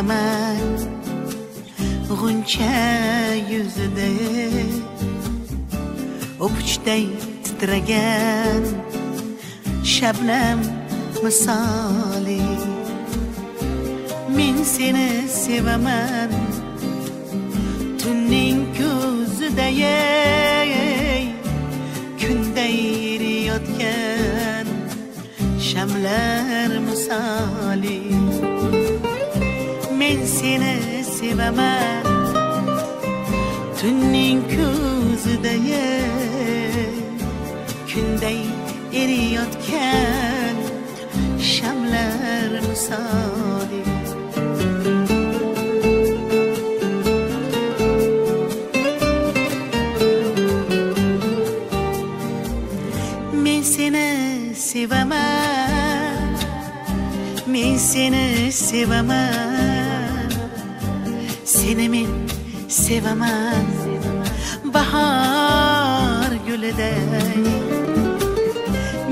sevaman G'uncha yuzida O'pichday titragan Shabnam misoli. Men seni sevaman Tunning ko'ziday Kunday eriyotgan Shamlar misoli. Men seni sevaman Tunning ko'ziday Kunday eriyotgan Shamlar misoli. Men seni sevaman Men seni sevaman Seni men sevaman Bahor guliday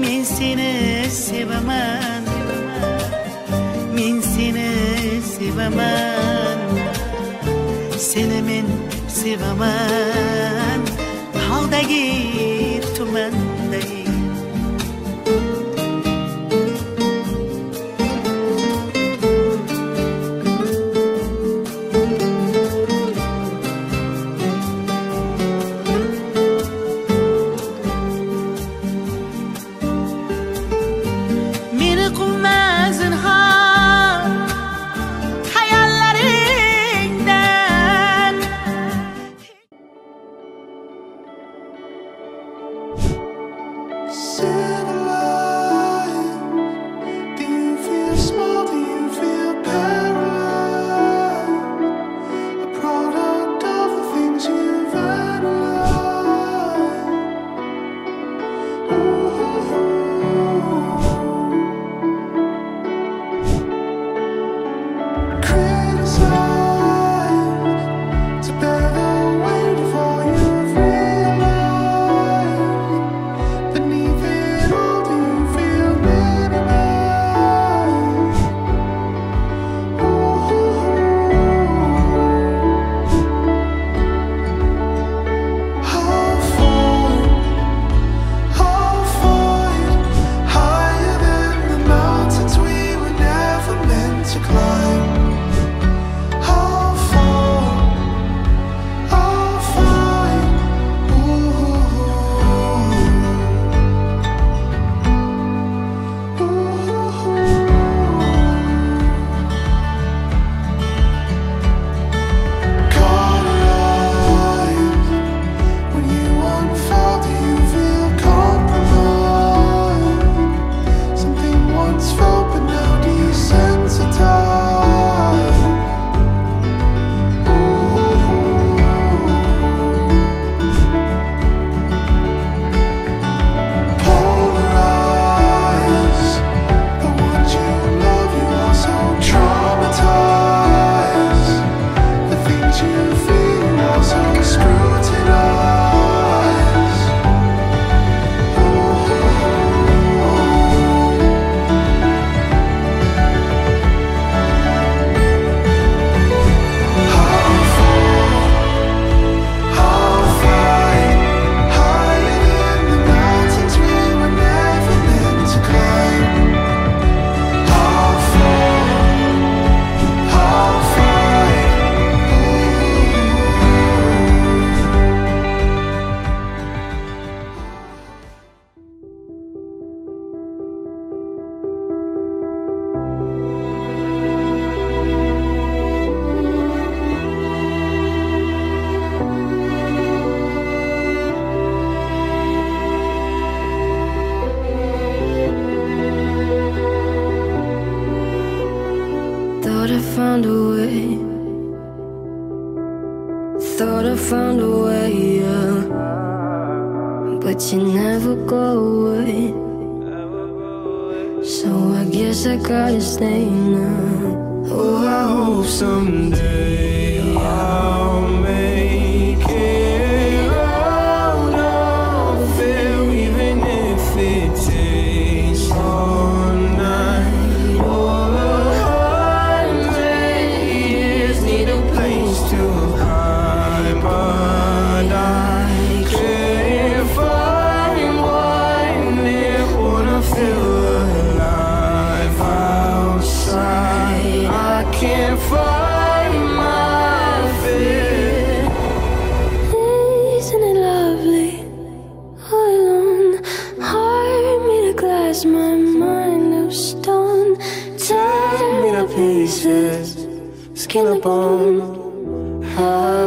Men seni sevaman Men seni sevaman Seni men sevaman Tog'dagi tumanday. Meni quvma zinhor hayollaringdan. Civilized. Do you feel small? Do you feel paralyzed? A product of the things you've analyzed. Ooh. Criticized to bear the weight of all you've realized. Beneath it all, do you feel minimized? Ooh. I'll fall, I'll fight higher than the mountains we were never meant to climb. I'll fall, I'll fight. Ooh. Ooh. Cauterized. When you unfold, do you feel compromised? Something once felt but now desensitized. Ooh. Polarize. The ones you love, you also traumatize. The things you feel, you also scrutinize. Ooh. I'll fall, I'll fight higher than the mountains we were never meant to climb. I'll fall, I'll fight. Thought I found a way. Thought I found a way, yeah. But you never go away. So I guess I gotta stay now. Oh, I hope someday I'll make it out of there, even if it takes all night. Oh, I made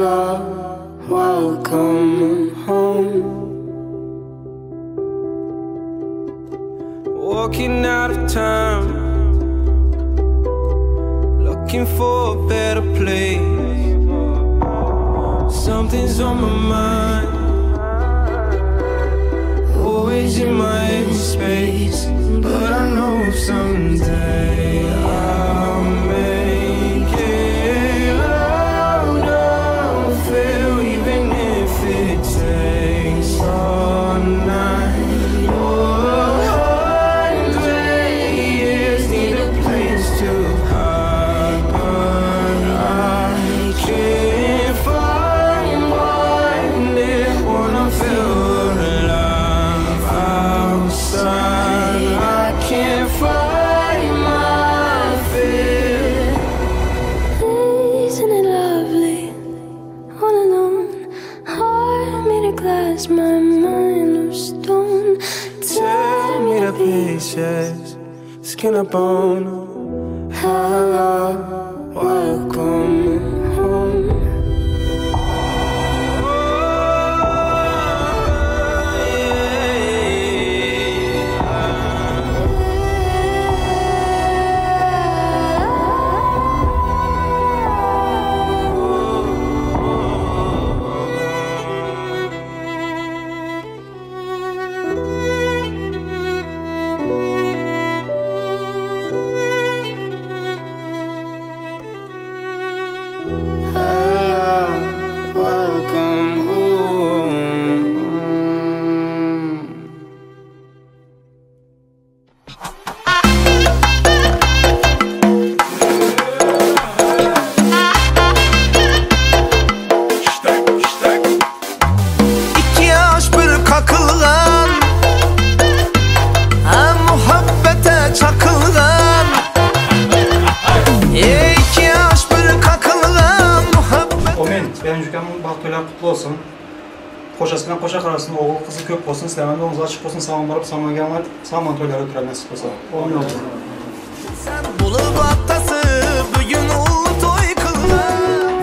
Hello, welcome home. Walking out of time, looking for a better place. Something's on my mind, always in my space. But I know someday I'll make it out of fear, even if it takes all night. Oh, 100 years, need a place to hide, but I can't find one. It wanna feel alive outside. I can't find my fear. Isn't it lovely? All alone, heart made of glass, my mind of stone. Tear me to pieces, skin and bone. Hello, welcome home. Hello, welcome home. İki yaş bir kakılgan, ha muhabbete çakılgan. İki yaş bir kakılgan, muhabbet. Omen, benim jükemniň bagt toýlary gutly bolsun. Goşasy bilen goşa garasyn, ogul gyzy köp bolsun, sizlerem ýoluňyz açyk bolsun, saman baryp saman gelmän, saman toýlary ötürer nesip bolsa. Omen olsun. Sen bulup atası bugün ulu toy kılgan.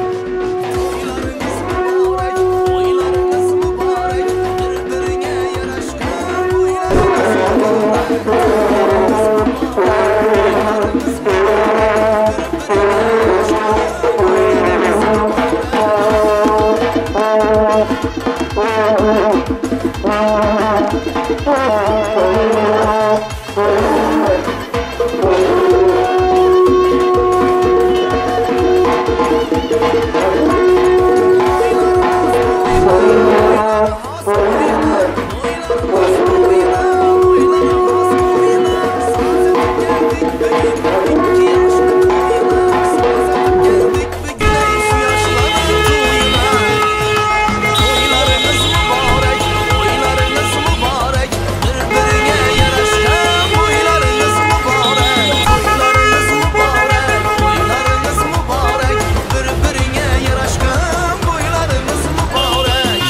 Toylarınız mübarek, toylarınız mübarek, bir-birine yaraşkan toylarınız mübarek, toylarınız mübarek, toylarınız mübarek, bir-birine yaraşkan toylarınız Toylarınız mübarek, toylarınız mübarek, bir-birine yaraşkan boylarınız mübarek. Toylarınız mübarek, toylarınız mübarek, bir-birine yaraşkan boylarınız mübarek.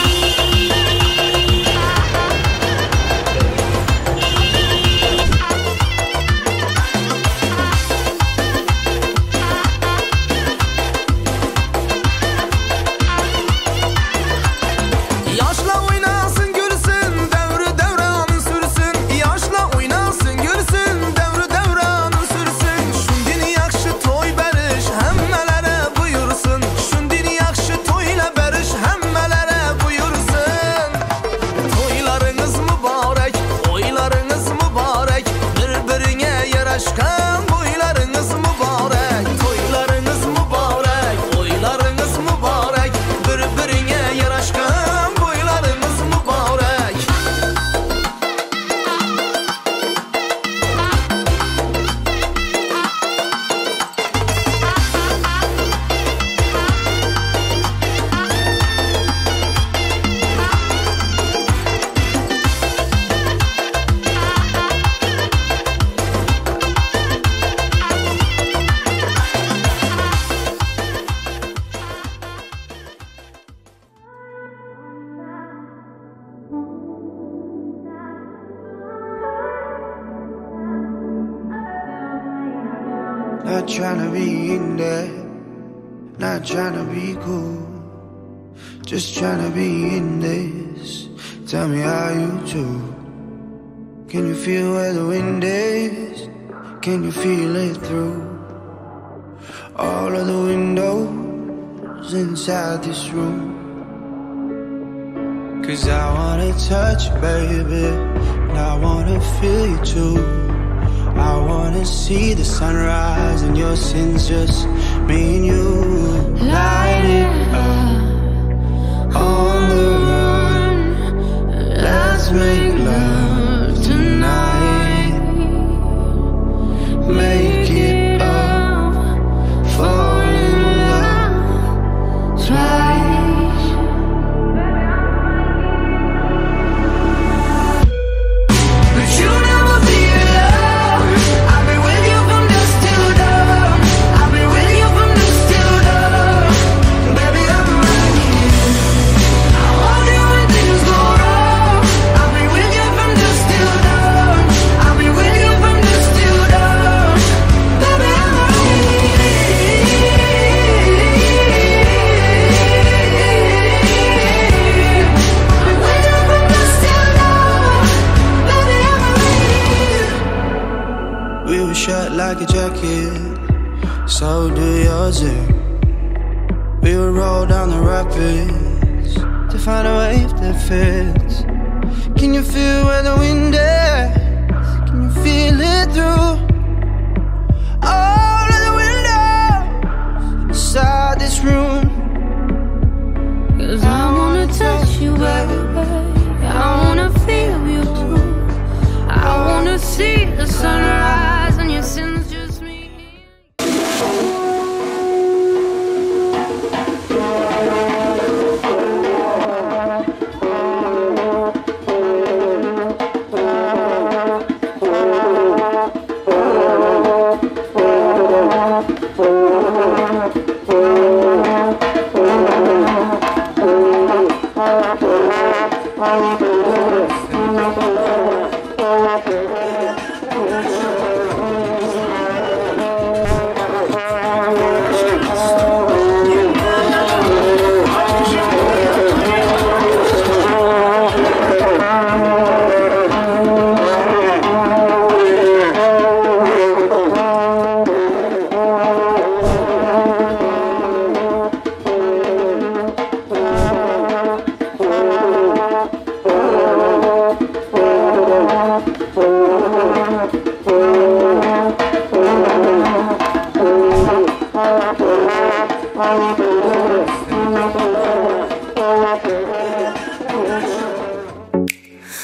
Yaşla oynasın gülsün, devri devranı sürsün. Yaşla oynasın gülsün, devri devranı sürsün. Şundin yaxşı toy beriş, hemmelere buyursun. Şundin yaxşı toyla beriş, hemmelere buyursun. Toylarınız mübarek, oylarınız mübarek, bir-birine yaraşkan boylarınız mübarek. Toylarınız mübarek, oylarınız mübarek, bir-birine yaraşkan boylarınız mübarek. Not tryna be in there, not tryna be cool. Just tryna be in this. Tell me how you do. Can you feel where the wind is? Can you feel it through all of the windows inside this room? Cause I wanna touch you, baby, and I wanna feel you too. I wanna see the sunrise and your sins, just me and you. Light it up on the run. Let's make love tonight. Make it up, fall in love twice. But you'll never be alone. I'll be with you from dusk till dawn. I'll be with you from dusk till dawn. Baby, I'm right here. I'll hold you when things go wrong. I'll be with you from dusk till dawn. I'll be with you from dusk till dawn. Baby, I'm right here. I'll be with you from dusk till dawn. Baby, I'm right here. We were shut like a jacket, so do yours. Yeah. We would roll down the rapids to find a wave that fits. Can you feel where the wind is? Can you feel it through all of the windows inside this room? Cause I wanna touch you, baby. I wanna feel you too. I wanna see the sunrise and your sins just me.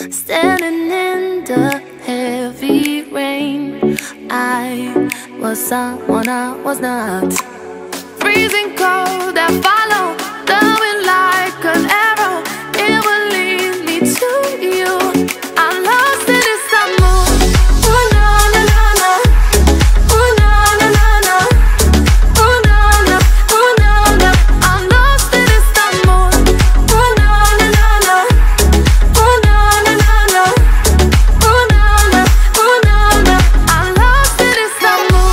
Standing in the heavy rain, I was someone I was not. Freezing cold, I follow the wind like an arrow. It will lead me to you. I'm lost in Istanbul. Ooh na na na na. Ooh na na na na. Ooh na na, ooh na na. I'm lost in Istanbul. Ooh na na na na. Ooh na na na na. Ooh na na, ooh na na. I'm lost in Istanbul.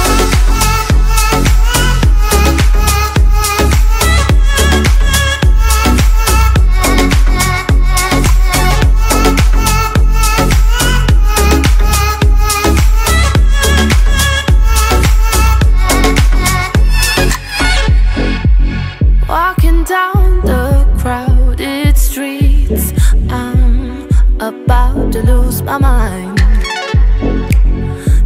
Walking down the crowded streets, I'm about to lose my mind.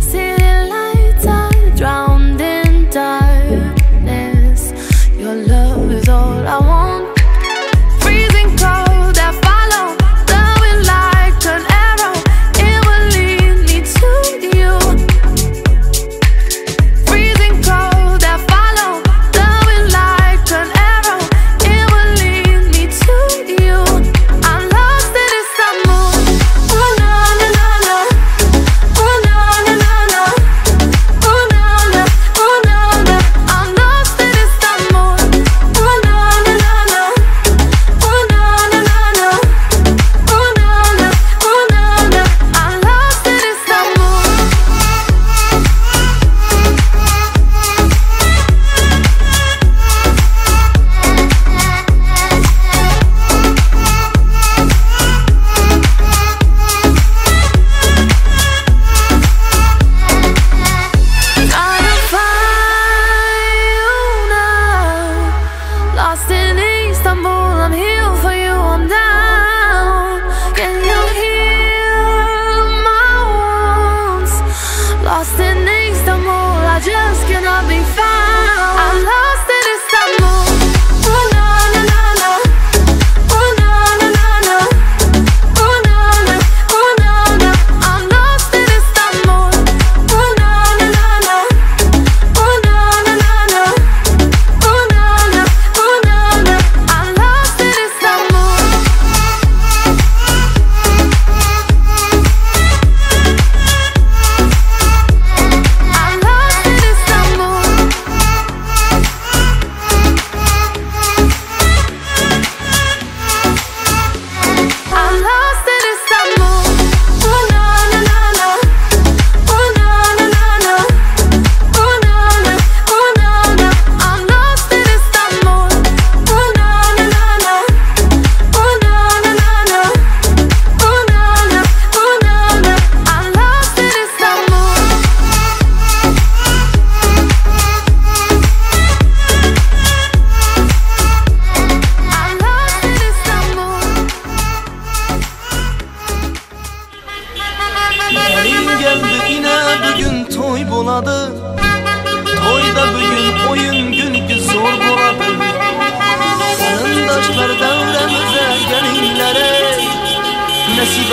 City lights are drowned in darkness. Your love is all I want. Freezing cold, I follow the wind like an arrow. It will lead me to you. Freezing cold, I follow the wind like an arrow. It will lead me to you. I'm lost in Istanbul. Ooh na na na.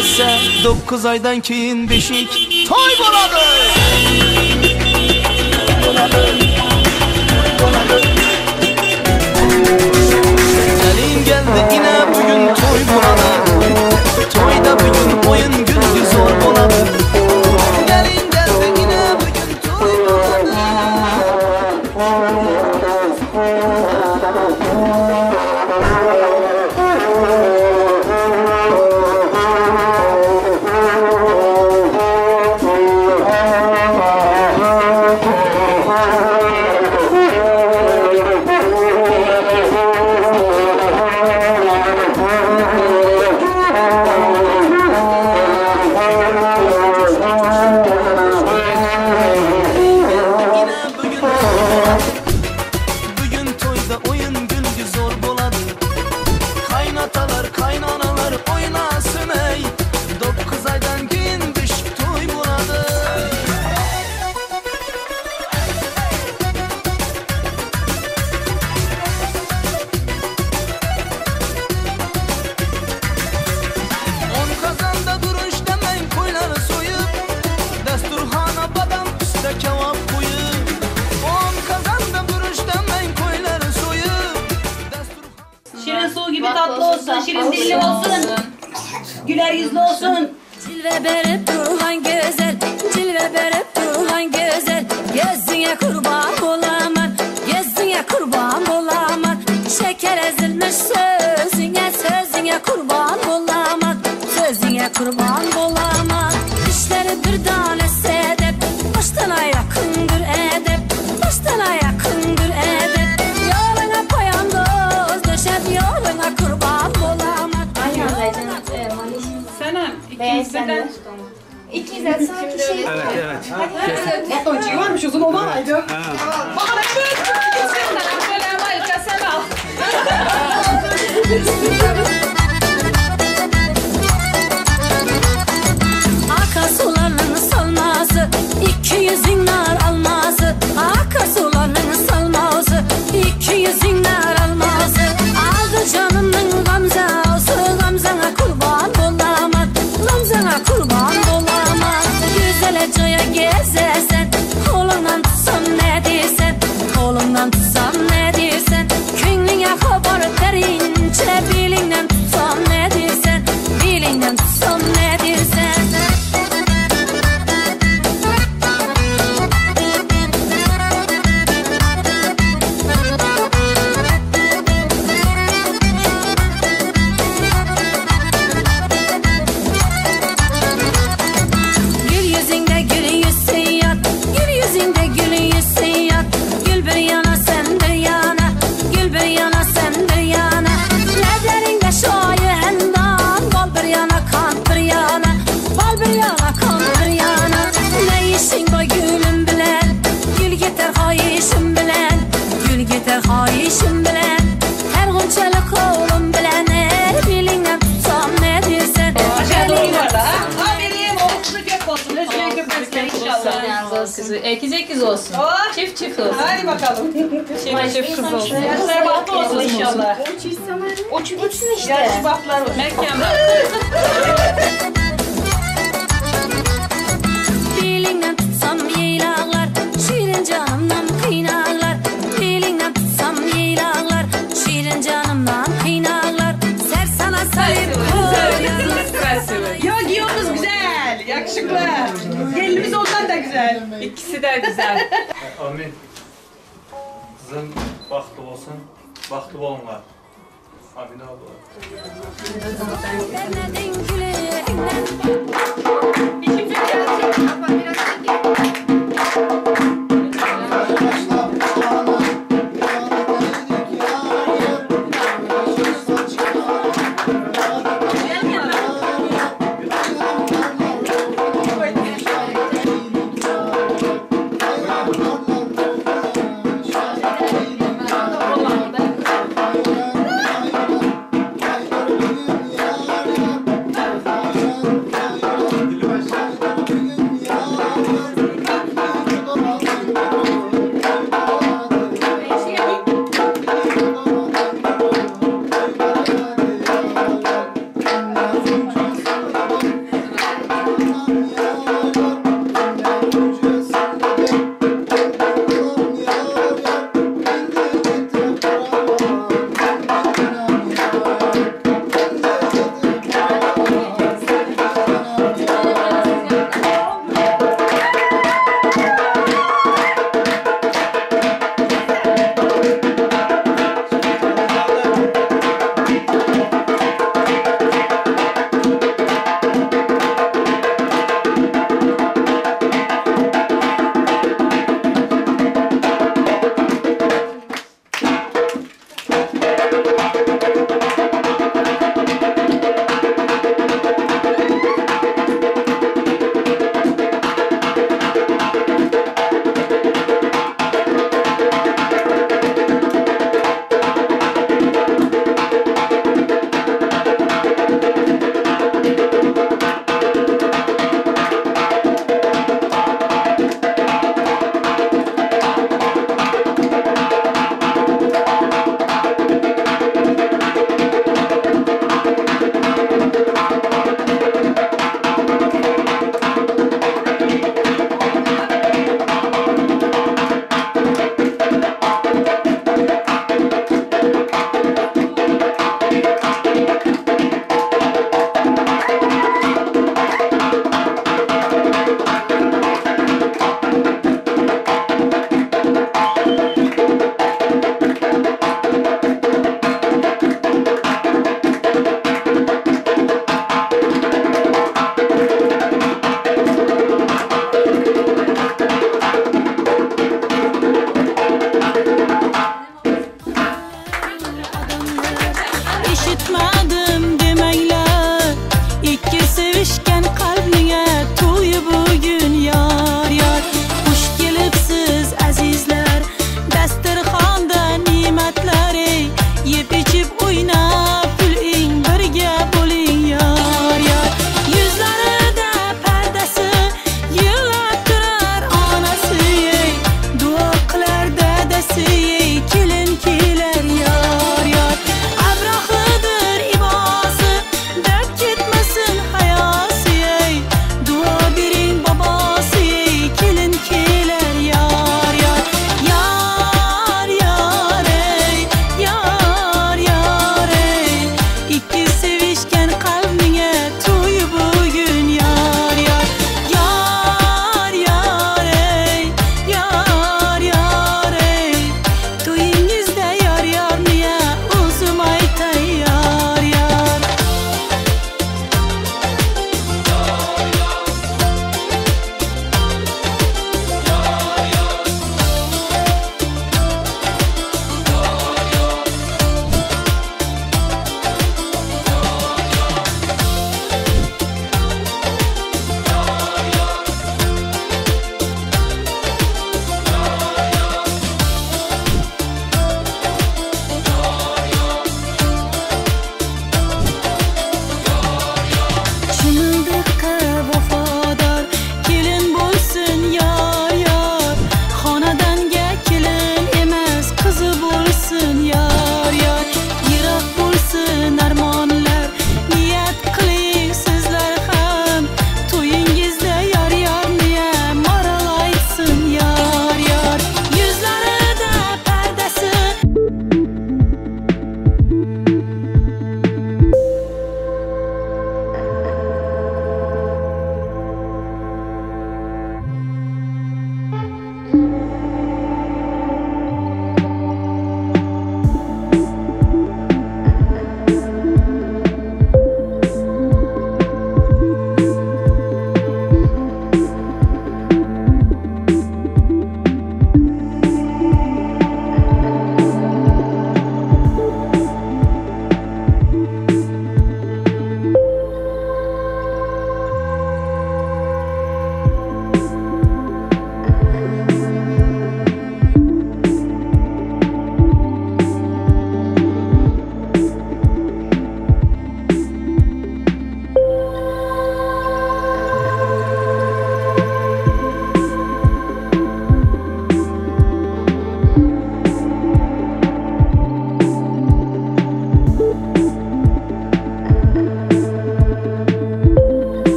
etse 9 aydan keyin beşik toy boladı. Gelin geldi yine bugün toy boladı. Toyda bugün oyun güldü zor boladı. Gelin geldi yine bugün toy boladı. Yine bugün Bugün toyda oyun güldü zor boladı. Kaynatalar kaynanalar oynasın ey. 9 aydan keyin beşik toy boladı. On kazanda duruş demeyin koyları soyup, Dasturxana badam üstə kebap koyup. On kazanda duruş demeyin koyları soyup, Dasturxana Şirin su gibi tatlı olsun, şirin dilli olsun, güler yüzlü olsun. Cilve berip duran güzel, cilve berip duran güzel. Gözüne kurban olaman, gözüne kurban olaman. Şeker ezilmiş sözüne, sözüne kurban olaman. Sözüne kurban olaman. Dişleri bir tane sedef, baştan ayakındır edep, baştan ayakındır edep. Yoluna koyan dost döşep, yoluna kurban olaman. Senem, ikimiz birden İkizler sanki şey. Akarsuların salması, iki yüzün nar alması. Akarsuların salması, iki yüzün nar alması. Aldı canımın gamzası, gamzana kurban olamam, gamzana kurban olamam. Güzel caya gezersen, kolundan tutsam ne dersen, kolundan tutsam ne dersen. Könlüne haber verince, bilinden tutsam ne dersen, bilinden tutsam ne dersen. Gül yüzünde gül yüzsün yat, gül yüzünde gül yüzsün yat. Gül bir yana sen bir yana, gül bir yana sen bir yana. Leblerinde şoyu endan, bal bir yana kan bir yana, bal bir yana kan bir yana. Ne işin bu gülüm bilen, gül getir hayişim bilen, gül getir hayişim bilen. Her gonçalı kolum bilen, er bilinden tutsam ne dersen. Aşağı doğru var da. Aferin, oğul kızı kök olsun, özgür kök olsun inşallah. Kızı ekiz ekiz olsun. Oh. Çift çift olsun. Hadi bakalım. Çift çift kız olsun. Yaşlar bahtlı olsun inşallah. Uçsun işte. Yaşlı bahtlar olsun. Meryem. Bilinden tutsam yeylağlar, şirin canımdan kıynarlar. Bilinden tutsam yeylağlar, şirin canımdan kıynarlar. Sersana sarıp koyarlar. Yo giyomuz güzel, yakışıklı. Gelinimiz ondan da güzel. İkisi de güzel. Amin. Kızın bahtlı olsun. Bahtlı olunlar. Amin abla. Vermedin gülünden. Yar yar.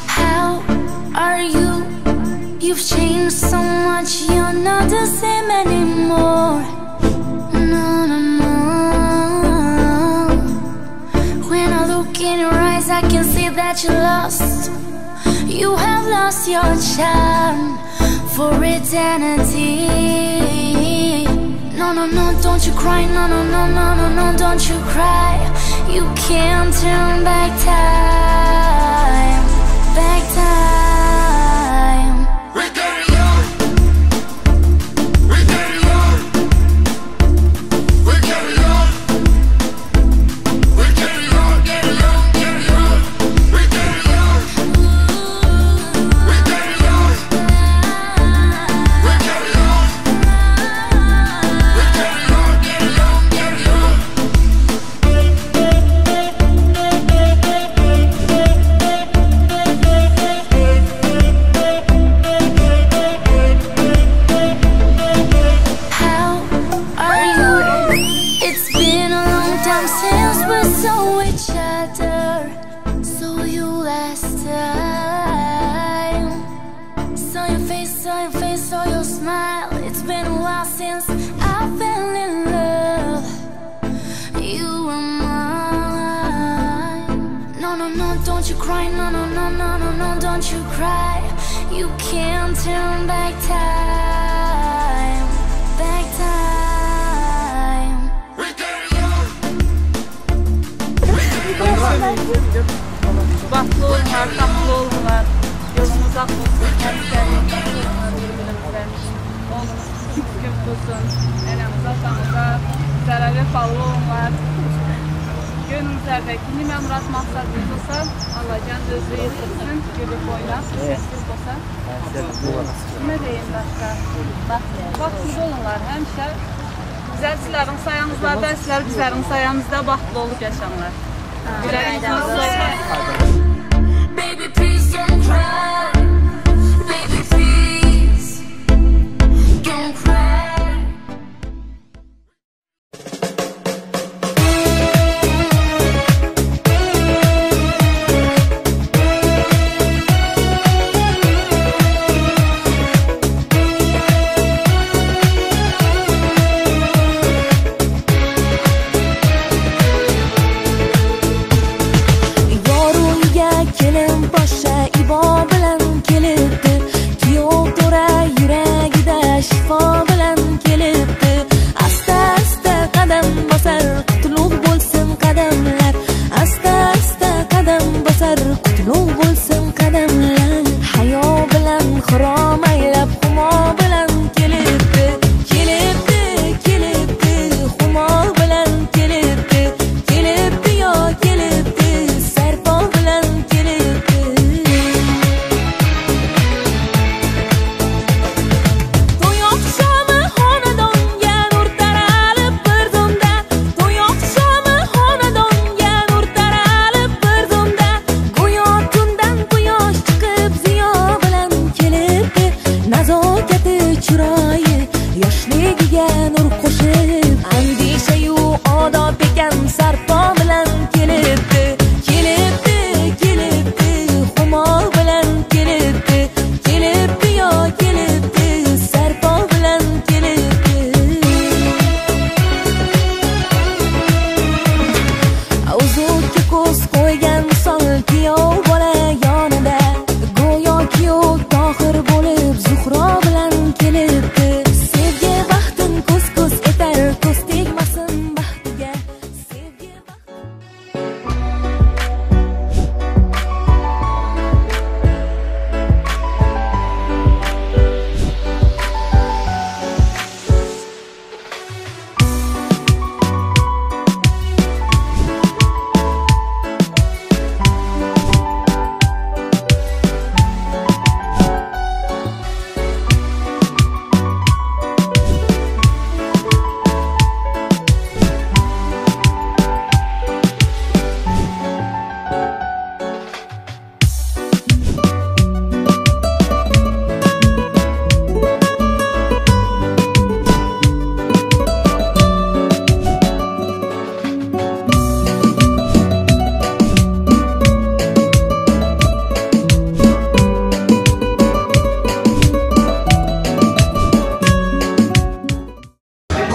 How are you? You've changed so much, you're not the same anymore. No, no, no. When I look in your eyes, I can see that you're lost. You have lost your charm for eternity. No, no, no, don't you cry. No, no, no, no, no, no, don't you cry. You can't turn back time. Back time. We carry on. We carry on. We carry on. We carry on, carry on, carry on. We carry on. We carry on. We carry on. We carry on, carry on, carry on. How are you? It's been a long time since we saw each other. Saw you last time. Saw your face, saw your face, saw your smile. It's been a while since I fell in love. You were mine. No, no, no, don't you cry. No, no, no, no, no, no, don't you cry. You can't turn back time. Back time. We carry on. Bahtlı olunlar, tatlı olunlar. Yolunuz ak olsun. Həmşəri bir-birimizə. Oğlunuz qızınız köp olsun. Ənəmiz, atamıza zərər vefalı olunlar. Gönlünüzdəki nimə murad məqsədiniz olsa, Allahcan özü yetirsin, gülüb oynasın, sessiz olsa. Nə deyim başqa? Baxtlı olunlar həmişə. Bizlər sizlərin sayanızda, sizlər bizlərin sayamızda baxtlı olub yaşanlar. Ürəyiniz olsun. Baby, please don't cry. Baby, please don't cry. Yoruldu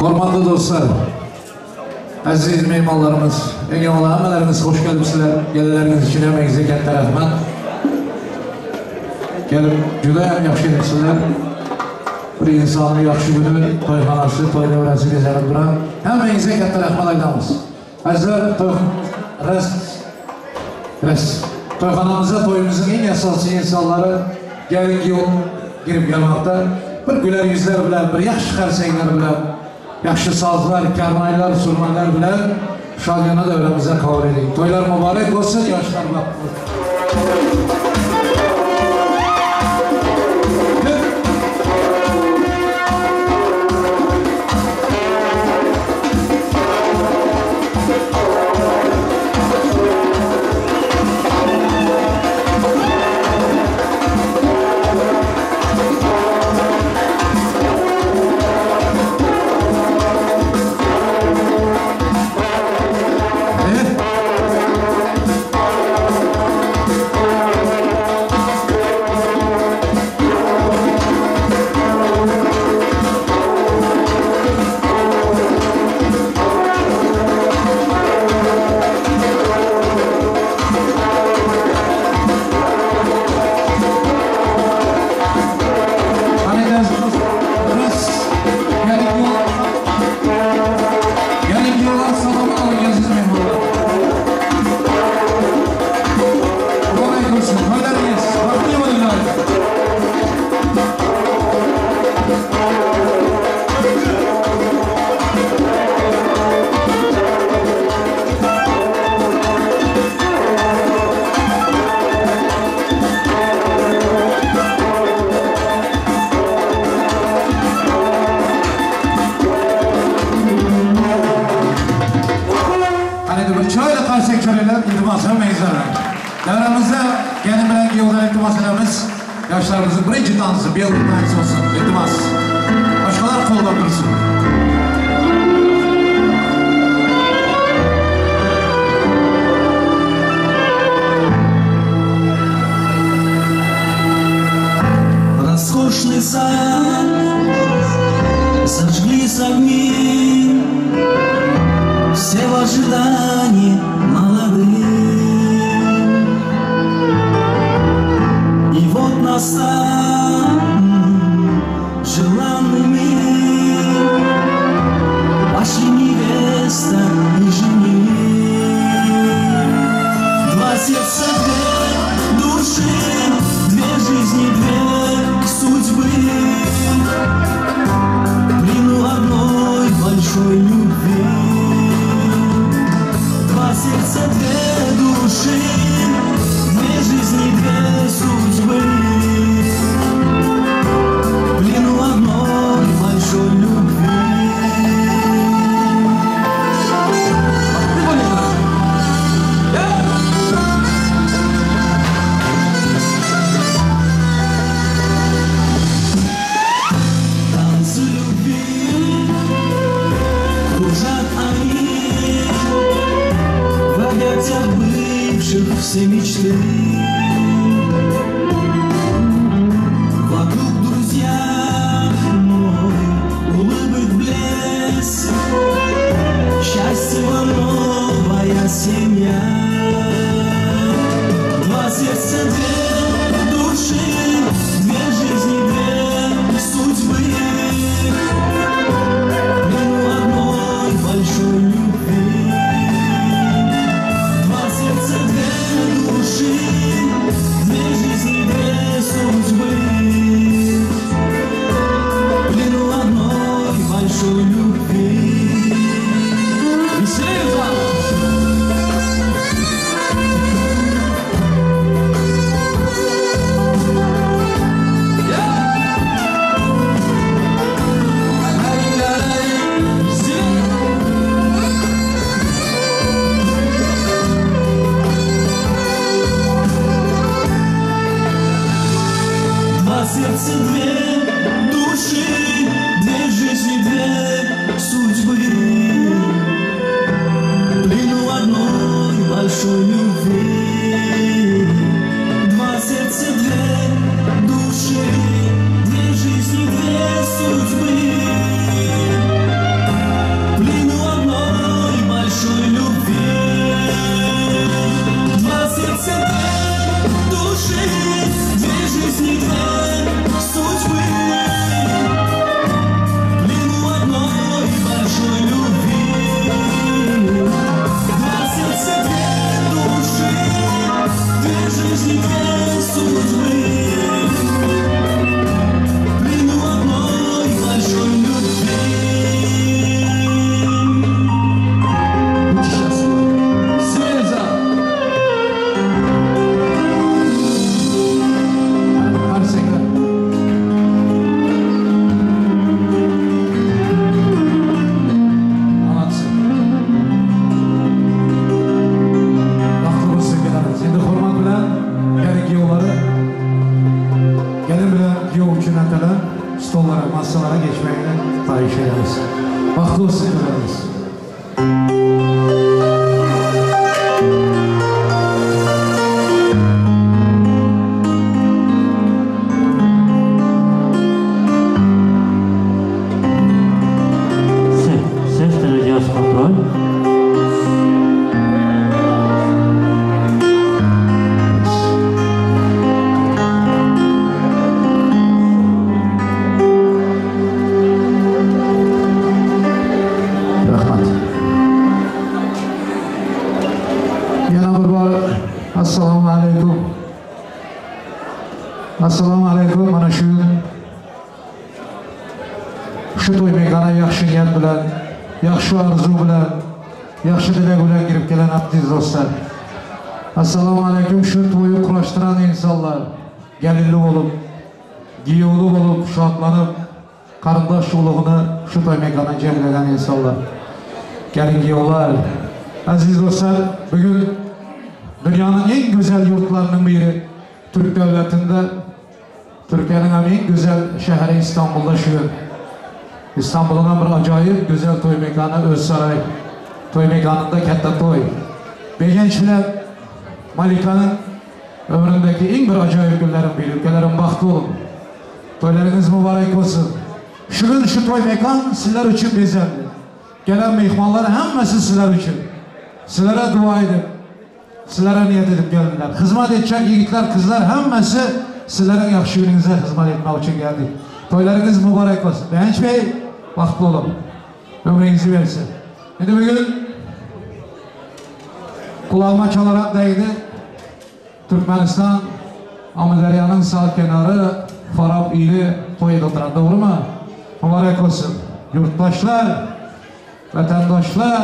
Hormatly dostlar, aziz mehmonlarimiz, eng avvalo hammalaringiz xush kelibsizlar. Kelganlaringiz uchun hammangizga katta rahmat. Kelib juda ham yaxshi kelibsizlar. Bir insonni yaxshi kuni, to'yxonasi, to'y davrasi bezalib turadi. Hammangizga katta rahmat aytamiz. Azizlar, to'y ras ras to'yxonamizda to'yimizning eng asosiy insonlari kelin kuyov kirib kelmoqda. Bir güler yüzler bilan, bir yaxshi qarsaklar bilan, yaxshi sozlar, karnaylar, surmalar bilan shodiyona davramizga qabul eding. To'ylar muborak bo'lsin, yoshlar baxtli bo'lsin. Jümleten stollara, masalara geçmegini haýyş edýäris. Bagtly bolsun toýlaryňyz. Ses, ses derecesi kontrol. Rahmat. Yana bir bor assalomu alaykum. Assalomu alaykum. Mana shu shu to'y mekona yaxshi niyat bilan, yaxshi orzu bilan, yaxshi tilak bilan kirib kelgan aziz do'stlar. Assalomu alaykum. Shu to'yni qurashtiran insonlar, galinli bo'lib, giyovli bo'lib, shodlanib, qarindosh ulug'ini shu to'y mekona jamlagan insonlar. Gelin giyovlar. Aziz do'stlar, bugun dunyoning eng go'zal yurtlarining biri Türk devletinde Türkiye'nin hem en güzel şehri İstanbul'da şu gün. İstanbul'un bir acayip güzel toy mekanı Özsaray. Toy mekanında katta toy. Begenç bilen Malika'nın ömründeki en bir acayip günlerin biri. Ülkelerin bahtı olun. Toylarınız mübarek olsun. Şu gün şu toy mekan sizler için bezendi. Gelen mehmanlar hemmesi sizler için. Sizlere dua edip, sizlere niyet edip geldiler. Hizmet edecek yiğitler, kızlar hemmesi sizlerin yaxşı gününüze hizmet etmek için geldik. Toylarınız mübarek olsun. Begenç Bey, bahtlı olun. Ömrünüzü versin. Şimdi bugün kulağıma çalarak değdi. Türkmenistan Amudaryanın sağ kenarı Farab ili toy oturan doğru mu? Mübarek olsun. Yurttaşlar, vatandaşlar,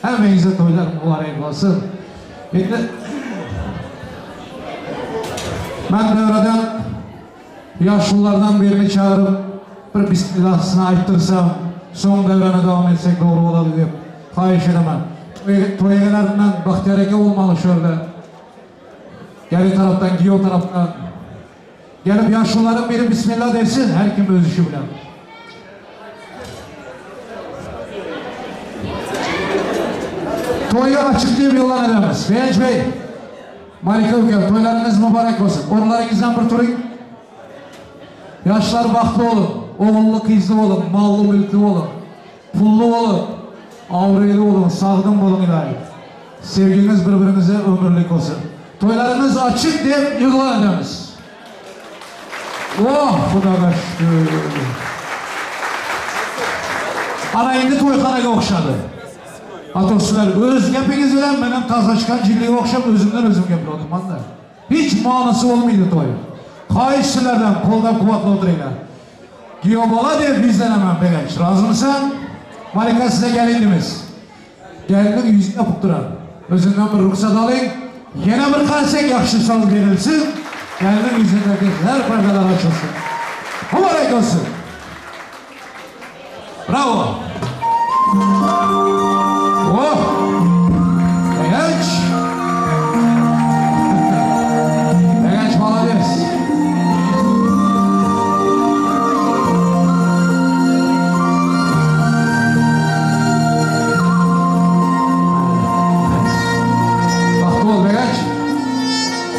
hemmenize toylar mübarek olsun. Şimdi ben devreden yaşlılardan birini çağırıp bir bismillahsını ayttırsam son devrene devam etsek doğru olabilir. Xahiş edemem. Toy egelerinden Bahtiyar aka olmalı şöyle. Geri taraftan, giyo taraftan. Gelip yaşlıların biri Bismillah desin, her kim öz işi bilen. Toyu açık diye bir yalan edemez. Begenç Bey, Malika ülke, toylarınız mübarek olsun. Orlarınızdan bir turun. Yaşlar bahtlı olun, oğullu kızlı olun, mallı mülklü olun, pullu olun, avreli olun, sağdım olun ilahi. Sevginiz birbirinize ömürlük olsun. Toylarınız açık diye yığılan edemiz. Oh, Xudoga şükür. Ana endi to'yxonaga o'xshadi. Atosizlar o'z gapingiz bilan men ham toza chiqqan jinniga o'xshab o'zimdan o'zim gapiryapman-da. Hech ma'nosi bo'lmaydi to'y. Xohish sizlardan qo'llab quvvatlab o'tiringlar. Giyo bola deb yuzlanaman Begenç. Rozimisan? Malika size gelindimiz. Gelinning yuzini o'pib turadi. O'zimdan bir ruxsat oling. Yana bir qarsak yaxshi so'z berilsin. Gelinning yuzidagi har pardalar ochilsin. Muborak olsun. Bravo. Oh! Begenç. Begenç молодец. Baxtlı ol Begenç.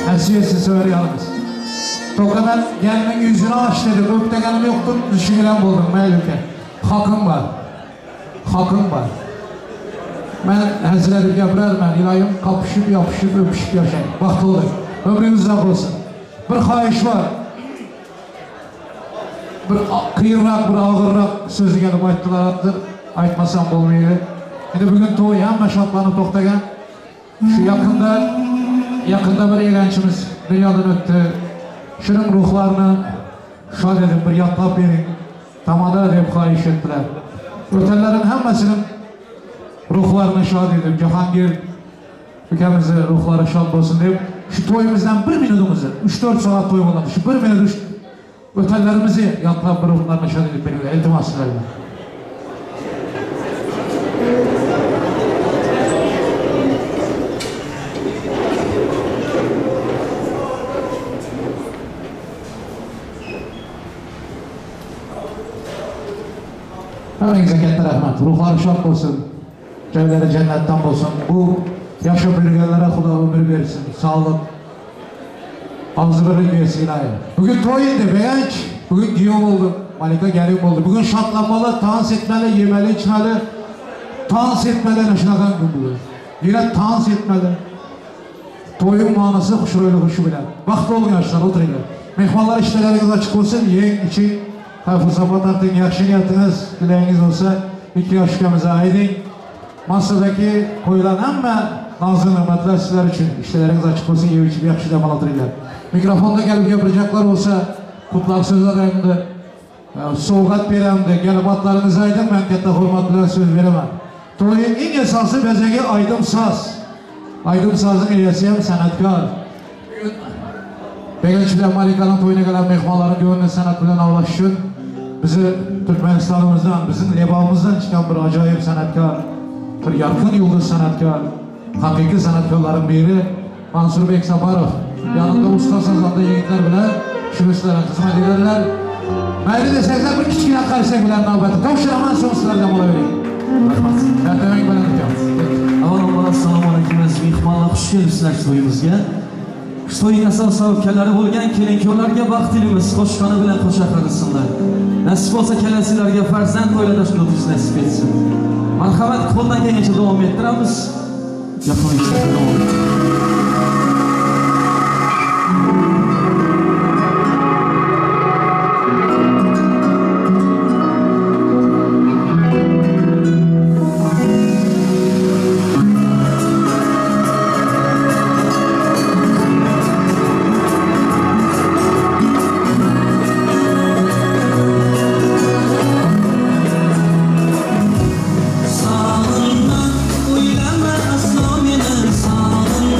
Nasip etsin sever yalnız. Tokadan gelinin yüzünü aç dedim. Öp deganim yo'qdir. Düşüngen buldum mayli uka. Hakkım var. Hakkım var. Men hazil edip gapirarman. Iloyim qopishib, yopishib, öpüşüp yashang. Baxtli bo'ling. Ömrünüz uzoq bo'lsin. Bir xohish bor. Bir qiyinroq, bir og'irroq so'zni kelib aytdilar. Aytmasam bo'lmaydi. Endi bugun to'y hamma shodlanib to'xtagan. Shu yaqinda yaqinda bir eganchimiz dunyodan o'tdi. Shuning ruhlarini shod edib bir yodlab bering. Tamada deb xohish etdilar. O'tanlarning hammasining ruhlarini shod edib, Jahongir ukamizni ruhlari shod bo'lsin deb shu to'yimizdan bir minutimizni, 3-4 soat to'y bo'ladi. Shu bir minut o'tanlarimizni yodlab bir ruhlarini shod edib beringlar. Iltimos sizlarga. Hemmäňize katta rahmat. Ruhlary şad bolsun. Jaýlary jennetden bolsun. Bu ýaşap ýörgenlere Huda ömür bersin, saglyk, agzybirlik bersin ilaýy. Bugün toý indi, Begenç. Bugün giýew bolduň, Malika gelin boldy. Bugün şatlanmaly, tans etmeli, ýemeli, içmeli. Tans etmeli ene şunakan gün bugün. Ýene tans etmeli. Toýuň manysy huşroýlygy şu bilen. Bagtly boluň ýaşlar, oturyňlar. Myhmanlar işdeleriňiz açyk bolsun, ýeň, içiň. Kayfy-sapa tartyň, ýagşy niýetiňiz, dilegiňiz bolsa, iki ýaş ükemize aýdyň. Masadaki goýlan hemme nazy-nygmatlar sizler üçin. Işdeleriňiz açyk bolsun, ýep-içip ýagşy dem alyp oturyňlar. Mikrofonda gelip gepirjekler bolsa, gutlag sözler hem-de sowgat beremde, gelip atlaryňyzy aýdyň, men ketde hormat bilen söz beremen. Toýuň iň esasy bezegi aýdym-saz. Aýdym-sazyň eýesi hem sanatkar. Begenç bilen Malikanyň toýuna gelen myhmanlaryň göwnüni sanat bilen awlaş üçin bizi Türkmenistanymyzdan, biziň Lebabymyzdan çykan bir ajaýyp sanatkar, bir ýarkyn ýyldyz sanatkar, hakyky sanatkarlaryň biri Mansurbek Saparow ýanynda ussa sazanda ýigitler bilen şu sizlere hyzmat ederler. Maýly deseňizler bir kiçgine karsek bilen nowbaty tabşyraman soň sizlerden bolaweriň. Rahmat. Mertebeň belent uka. Avval-avval assalomu alaykum aziz mehmonlar, xush kelibsizlar to'yimizga. Shu to'yning asal sababkorlari bo'lgan kelin-kuyovlarga baxt tilaymiz, qo'shqoni bilan qo'sha qarasinlar. Nasib bo'lsa kelasilarga farzand to'ylarda shuni o'tish nasib etsin. Marhamat, qo'ldan kelgancha davom ettiramiz. Yaponiya davom Sağınma, oylama asla meni, sağınma.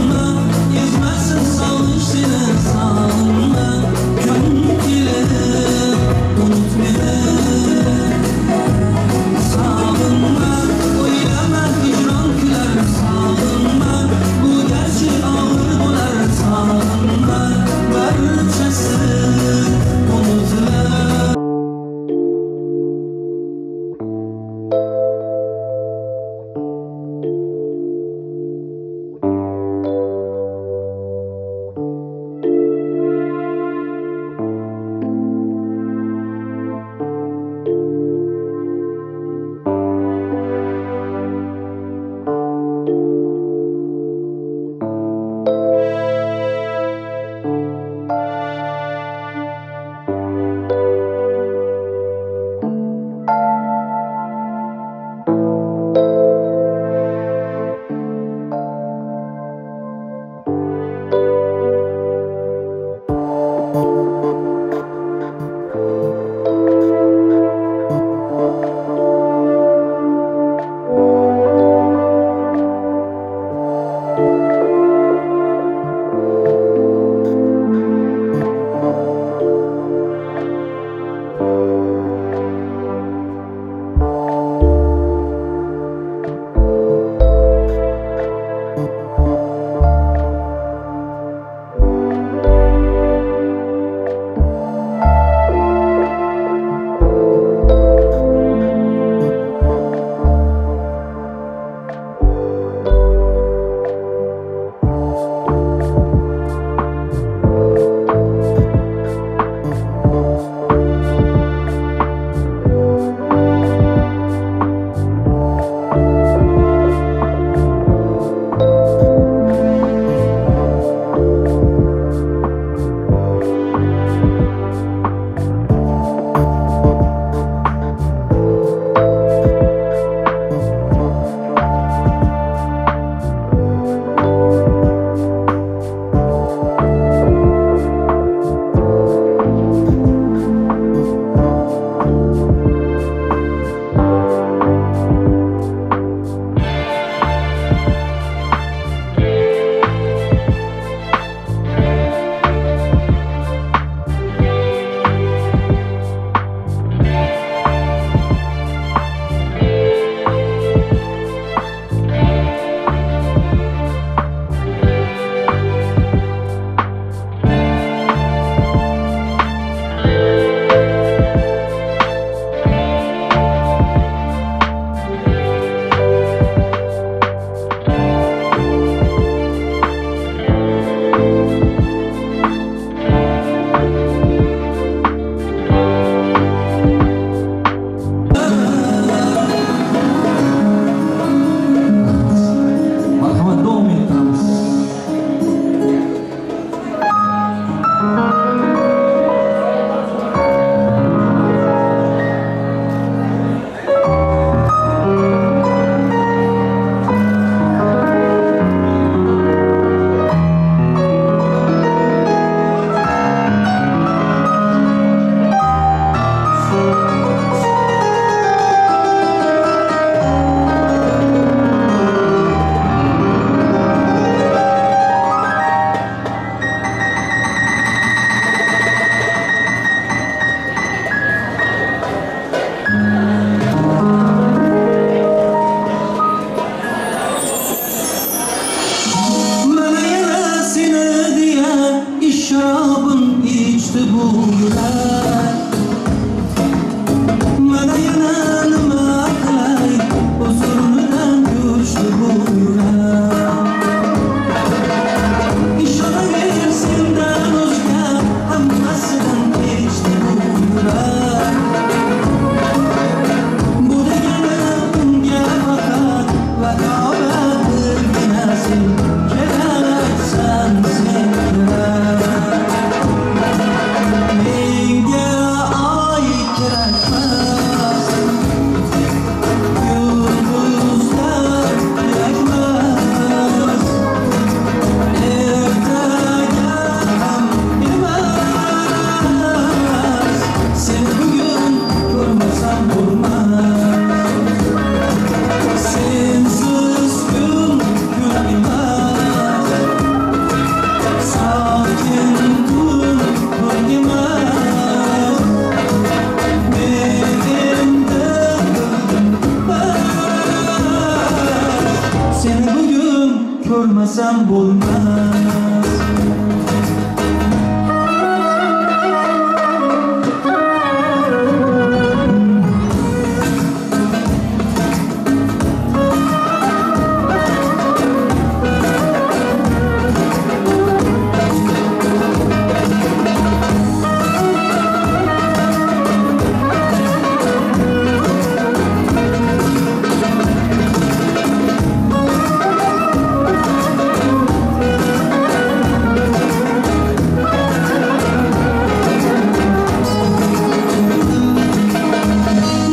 Ko'rmasam bo'lmas.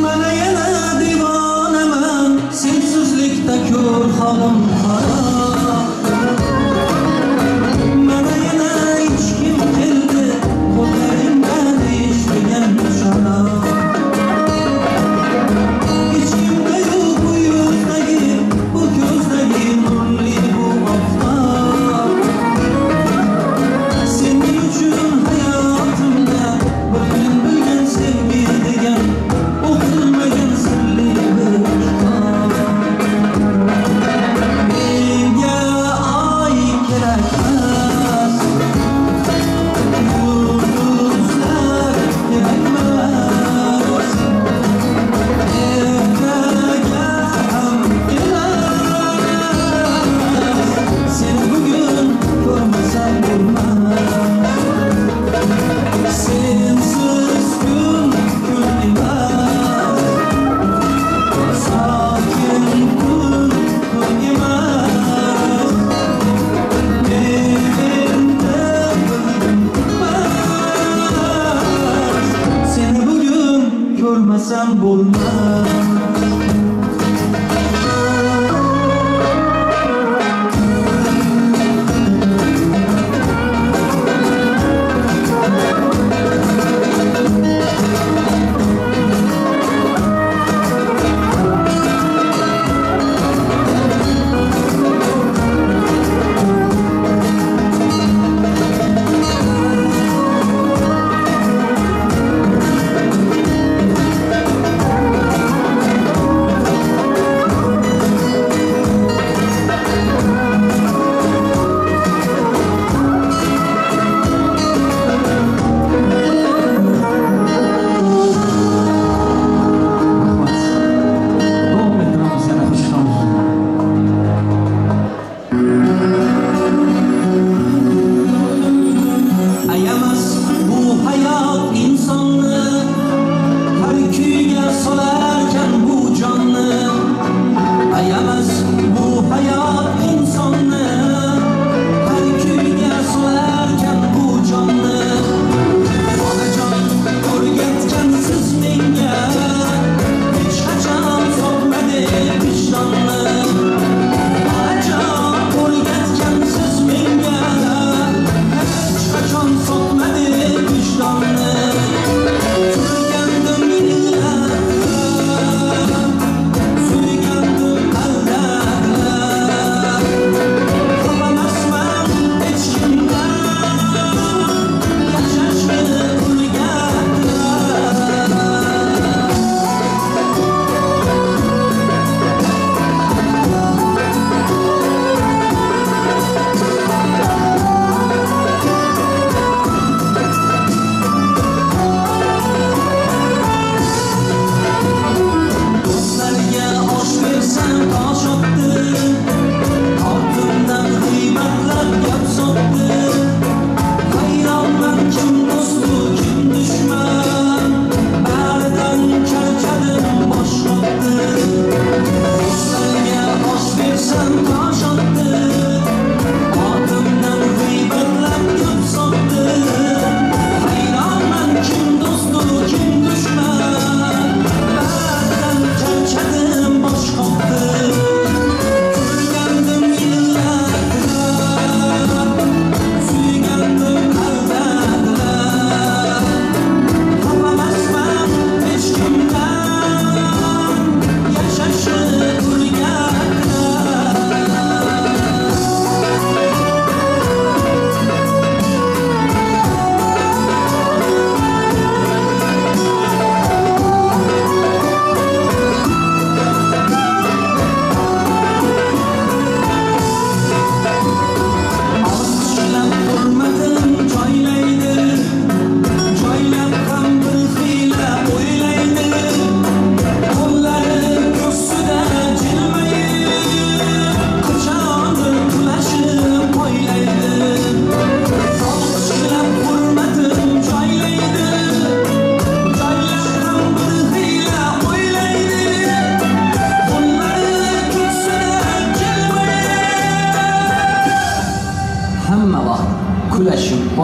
Mana yana divonaman, sensizlikda ko'r holim xarob. Mana yana ichkim keldi, qo'llaringdan ichmagan sharob. Ichimda yo'q bu yuzdagi, bu ko'zdagi nurli bu oftob. Sening uchun hayotimda bir men bilgan sevgi degan o'qilmagan sirli bir kitob. Menga oy kerakmas, yulduzlar kerakmas, ertaga ham emas. Seni bugun ko'rmasam bo'lmas. Sensiz kun kun emas, sokin kun kun emas. Men endi bildim bas, seni bugun ko'rmasam bo'lmas.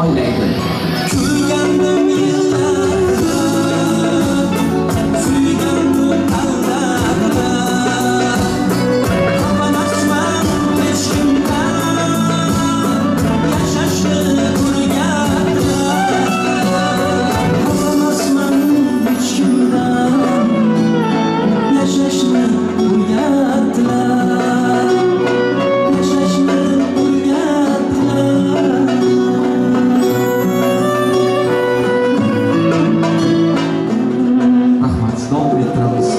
poylaydi. Kulgandim yig'lab, suygandim aldab. Xafa emasman hech kimdan, yashashni o'rgatdilar. Xafa emasman hech kimdan, yashashni o'rgatdilar. Yashashni o'rgatdilar. Rahmat, davom ettiramiz.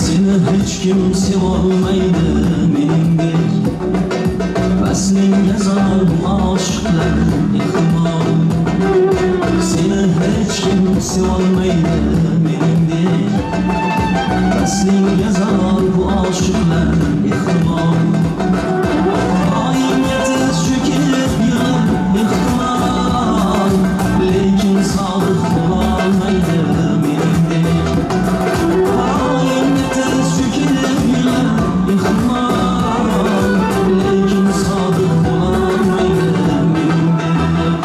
Seni hech kim sevolmaydi meningdek. Vaslingga zor bu oshiqlar ehtimol. Seni hech kim sevolmaydi meningdek. Vaslingga zor bu oshiqlar ehtimol. Oyimga tiz cho'kib yig'lar ehtimol. Lekin sodiq bo'lolmaydi meningdek. Oyimga tiz cho'kib yig'lar ehtimol. Lekin sodiq bo'lolmaydi meningdek.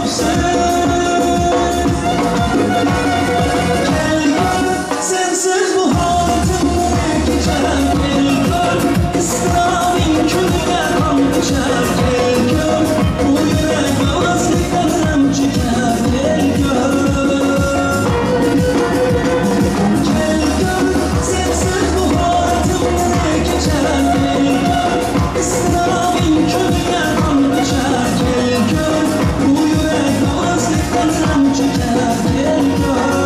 sen Gel gör sensiz bu halatım ne geçer Gel gör ıstırabın külüne kan geçer Gel gör bu yürek yalnızlıktan hem çeker Gel gör Gel gör sensiz bu halatım ne geçer Gel gör ıstırabın külüne kan geçer Gel gör bu yürek yalnızlıktan hem çeker Gel gör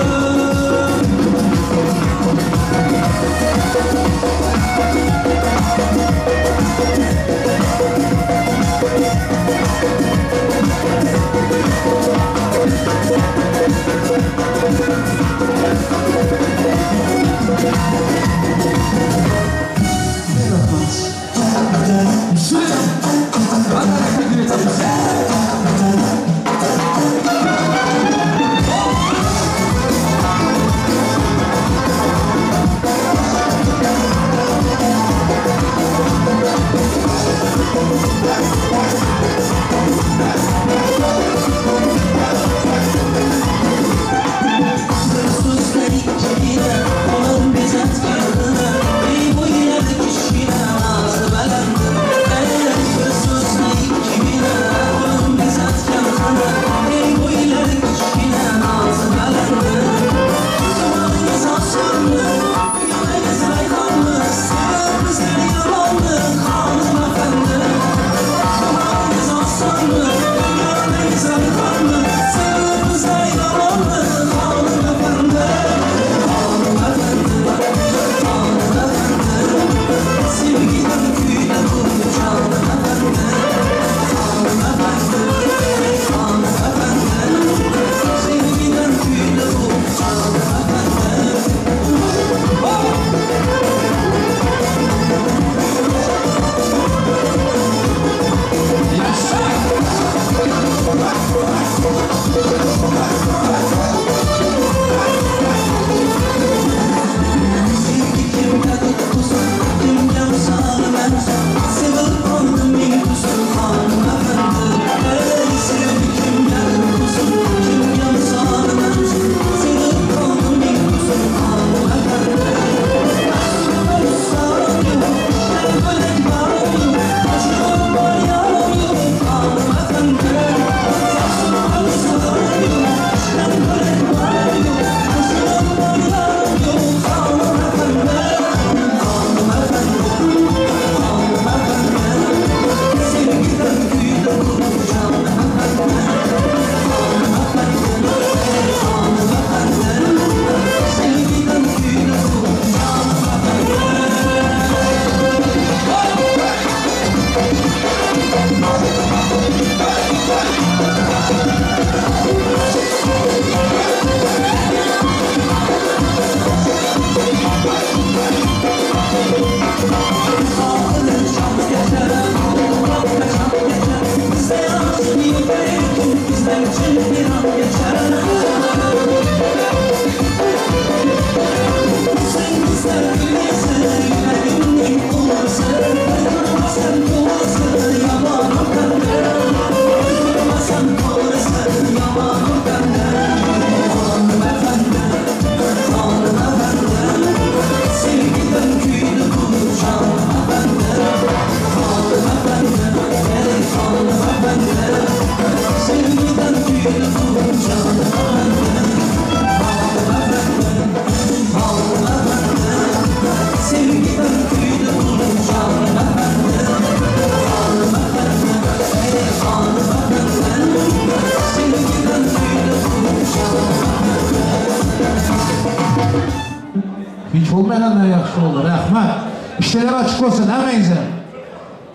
Hiç olmayandan yaxşı oldu. Rəhmət. İşlər açıq olsun həməyinizə.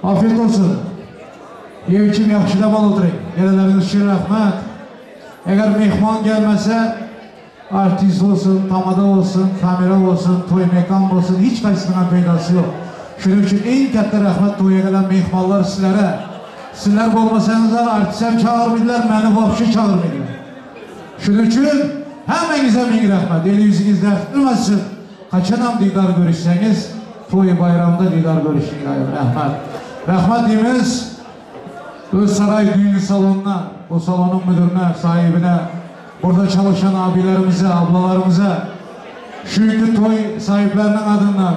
Afiyet olsun. Yev içim yaxşıda bal oturayım. Gələnləriniz üçün rəhmət. Əgər mehman gəlməsə, artist olsun, tamada olsun, kamera olsun, toy mekan olsun, hiç qaysısının peydası yox. Şunun üçün en katta rəhmət toya gələn mehmanlar sizlərə. Sizlər olmasanızlar artist hem çağırmıyorlar, məni vapşı çağırmıyorlar. Şunun üçün həmənizə min rəhmət. Eli yüzünüz dərtdirməsin. Qaçanam didar görüşsəniz, toy bayramda didar görüşün. Rəhmət. Rəhmət deyimiz. Özsaray Düğün Salonu'na, o salonun müdürüne, sahibine, burada çalışan abilerimize, ablalarımıza, şu günkü toy sahiplerinin adından,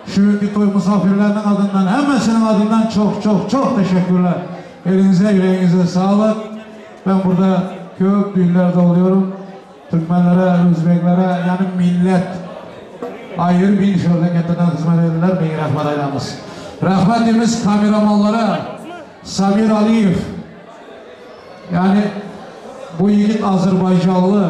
şu günkü toy misafirlerinin adından, hemmesinin adından çok çok çok teşekkürler. Elinize, yüreğinize sağlık. Ben burada kök düğünlerde oluyorum. Türkmenlere, Özbeklere, yani millet ayrı bir şöyle kendinden hizmet ederler. Bin rahmet aylamız. Rahmetimiz kameramanlara Samir Aliyev. Yani bu yiğit Azerbaycanlı.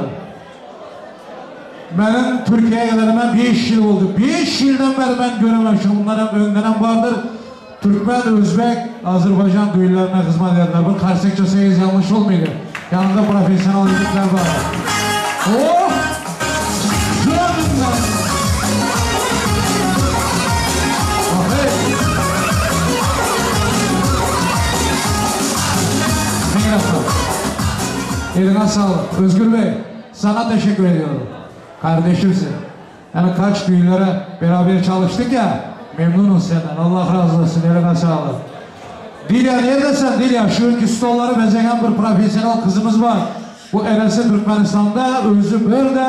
Benim Türkiye'ye gelene 5 yıl oldu. 5 yıldan beri ben görememişim. Bunların önden vardır. Türkmen, Özbek, Azerbaycan düğünlerine hizmet ederler. Bu karşıkça seyiz yanlış olmuyor. Yanında profesyonel yiğitler var. Oh! Canım! Eline sağlık. Özgür Bey, sana teşekkür ediyorum. Kardeşimsin. Yani kaç düğünlere beraber çalıştık ya, memnunum senden. Allah razı olsun, eline sağlık. Dilya neredesin Dilya? Şu günkü stolları bezeyen bir profesyonel kızımız var. Bu Enes'i Türkmenistan'da, özü böyle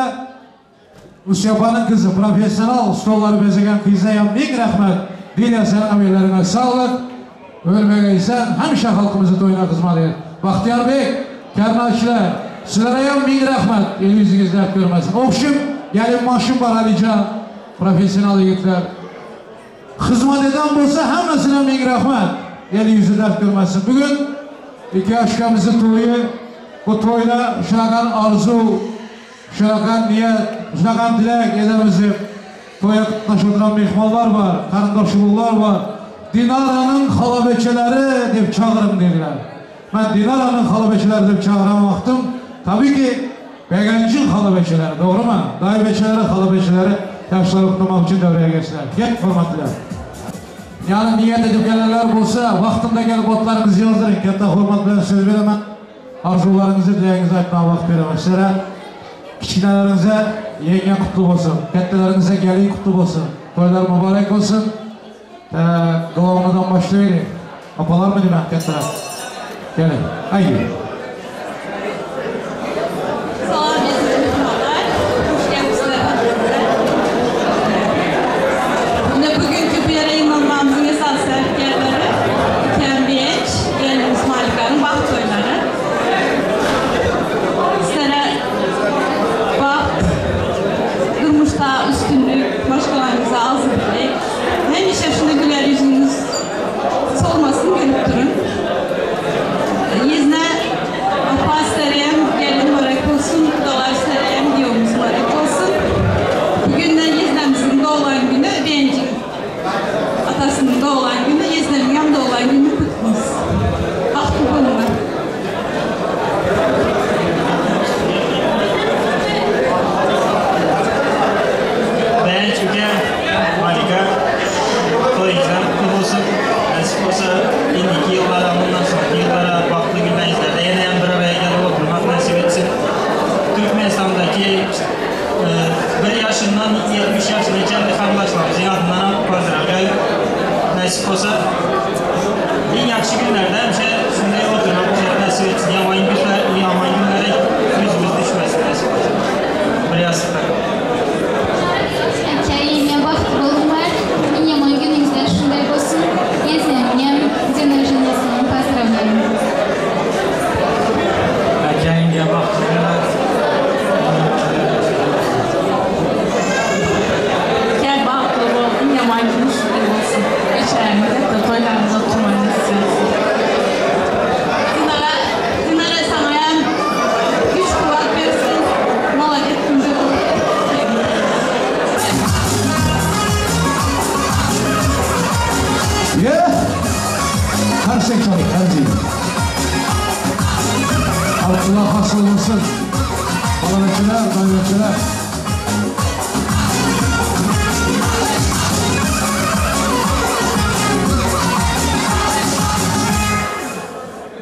Usyapanın kızı, profesyonel stolları bezeyen kızına bin rahmet. Dilya senin emellerine sağlık. Ölmegeysen həmişə xalqımızı toyuna xidmət et. Baxtiyar Bey, kərnayçılar, sizlərə min rəhmət, el yüzünüz dərd görməsin. Oxşum, gəlin maşın var Alican, profesional yiğitlər. Xidmət edən bolsa həmməsinə min rəhmət, el yüzü dərd görməsin. Bugün iki aşkamızın toyu, bu toyda şunaqan arzu, şunaqan niyet, şunaqan dilək edəmizib. Toya qatnaş oturan mehmanlar var, qarındaşlıqlar var. Dinara'nın xalabeçələri deyib çağırın dedilər. Mən Dinara'nın xalabeçələri deyib çağıran vaxtım, tabii ki Bəqəncin xalabeçələri, doğru mu? Dayı beçələri, xalabeçələri yaşları kutlamaq üçün devreye geçtiler. Gel hürmetliler. Yani niyet edip gelenler bolsa, vaxtında gelip otlarınızı yazdırın. Katta hürmet bilen söz veremem. Arzularınızı, dileğinizi aytmağa vaxt veremem sizlere. Kiçiklerinize yenge kutlu olsun. Kattalarınıza gelin kutlu olsun. Toylar mübarek olsun. Glavnadan başlayalım. Apalar mı demek kattalar? Gelin. Haydi. Salam əziz mehmanlar. Hoş geldiniz. Yine bugünkü bir araya yığılmamızın esas səbəbkarları Kəmbiyeç, Gəlinimiz Malikanın baxt toyları. Sizlere baxt, durmuşda üstünlük, başkalarınıza arzu dilek. Həmişə şunu güler yüzünüz solmasın, gülüp durun. Yeznə apa istərəm, gəlin mübarək olsun, dolar istərəm, diyomuz mübarək olsun. Bugün də Yeznəmizin doğulan günü, Bencin atasının doğulan günü, Yeznəmin ham doğulan günü kutluyoruz. Baxtlı olun. Beğenç ülke harika. Toyunuzdan kutlu olsun. Nasip olsa indiki yıllara, bundan sonraki yıllara, baxtlı günlerde yeniden bir araya gelip oturmak nasip etsin. Türkmenistan'daki bir yaşından 70 yaşına kendi kardeşlerimizin adından pozdravляю. Nasip olsa en yaxşı günlerde həmişə şunday oturmak bize nasip etsin. Yaman günler, yaman günlere yüzümüz düşmesin nasip olsa. Bir yastıkta. Hekayemye baxt olsunlar. En yaman gününüzde şunday olsun. Yeznəmiyəm, день рождения поздравляю. Hekayemye baxtlı Gel baxtlı ol, en yaman günü şunday olsun. Geçen de toylarımıza oturmanı istiyoruz. Dinara, Dinara sana hem güç kuvvet versin. Молодец, güzel ol. Yeah! Karsek çalın, Erzi. Allah hasıl olsun. Balabeçiler, dayıbeçiler.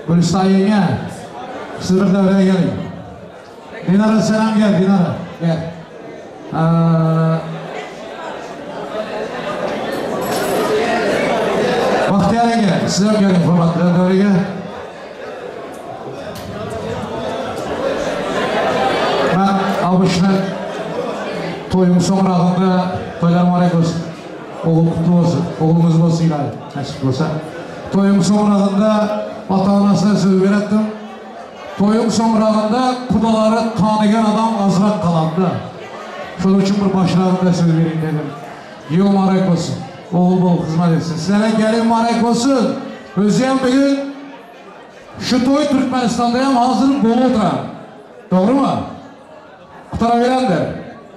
Gülistan yenge, siz bir devreye gelin. Dinara selam gel, Dinara. Gel. Bahtiyar yenge, siz de gelin hürmetli devreye. Men abşny toýuň soňragynda toýlar mübarek bolsun. Ogul kutly bolsun. Ogluňyz bolsun ilahi. Nesip bolsa. Toýuň soňragynda ata-anasyna söz beretdim. Toýuň soňragynda kudalary tanygan adam azrak galanda. Şonuň üçin bir başragynda söz bereýin dedim. Giýew mübarek bolsun. Ogul bolup hyzmat etsin. Sizlere gelin mübarek bolsun. Özüem bu gün şu toý Türkmenistanda hem hazır bolup oturan. Dogrymy? Gutaraberendir.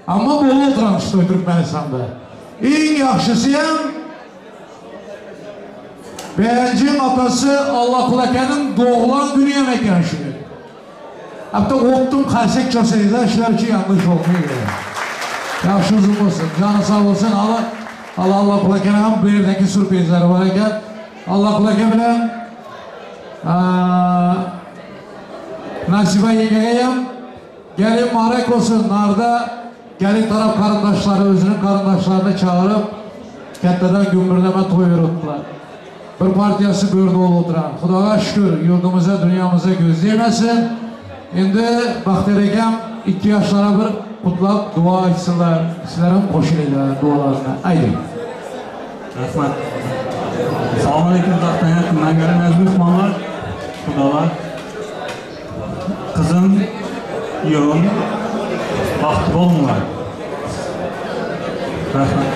Amma bolup oturan şu toý Türkmenistanda. Iň ýagşysy hem Begenjiň atasy Allakul akanyň doglan güni hem eken şu gün. Hatda optum karsek çalsaňyzlar şular üçin ýalňyş bolmaýar. Ýagşy uzyn bolsun, jany sag bolsun. Alla Alla Allakul akanyň hem bu ýerdeki sürprizleri bar eken. Allakul aka bilen Nasiba ýeňňege hem gelin mübarek bolsun. Narda gelin tarap garyndaşlary özüniň garyndaşlaryny çagyryp kätdeden gümbürleme toý beripdiler. Bir partiýasy börde bolup oturan. Hudaga şükür, ýurdumyza, dünýämize göz degmesin. Indi Bagtyýar ekem iki ýaşlara bir gutlap duwa aýtsynlar. Sizlerem goşulyňlar duwalaryna. Aýdyň. Rahmat. Salam aleýkum uzakdan ýakyndan gelen äziz myhmanlar, gudalar. Gyzym, ýüregim, bagtly boluňlar. Rahmat.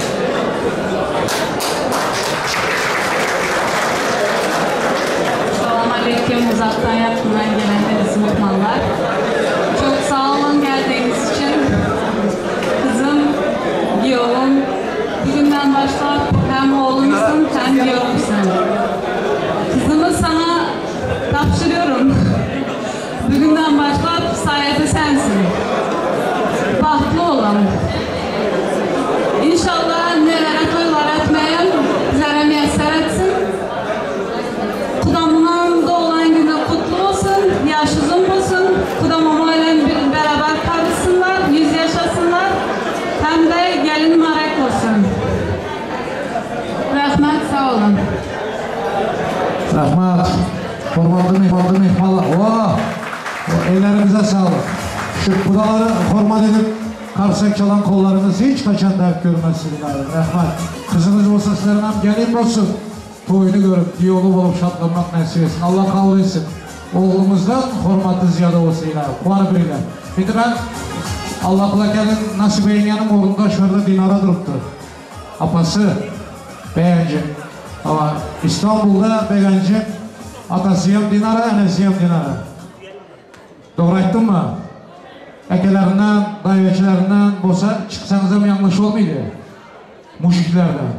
Salam aleýkum uzakdan ýakyndan gelen äziz myhmanlar. Çok sag boluň geldigiňiz üçin. Gyzym, giýewim, bugünden başlap hem oglumsyn hem giýewimsin. Gyzymy saňa Tabşyrıyorum. Bugünden başlap sahibi sensin. Bagtly olun. İnşallah nevere toýlar etmeyem bizlere miýesser etsin. Kudamyňam doglan güni kutly bolsun, ýaşy uzyn bolsun. Kudamama bilen bir beraber karysynlar, ýüz ýaşasynlar. Hem-de gelin marek bolsun. Rahmet sag bolun. Rahmat. Hormatly myhmanlar, myhmanlar. Wah! Ellerinize sağlık. Şu kudaları hormat edip karsak çalan kollarınız hiç kaçan dert görmez sizlerin. Rahmat. Kızınız olsa sizlerin hem gelin bolsun. Toyunu görüp, diyolu bolup şatlanmak nasip etsin. Allah kabul etsin. Oğlumuzdan hormatı ziyade olsun ilahi. Kuvanı birine. Şimdi ben Allah kulakenin nasip yengenin oğlunda şurada dinara duruptur. Apasy Begenjiň. Hawa, Istanbulda Begenjiň atasy hem Dinara, enesi hem Dinara. Dogry aýtdymmy? Ekelerinden, daýaçylarinden bolsa çyksaňyzam ýalňyş bolmaýdy. Mujiklerden.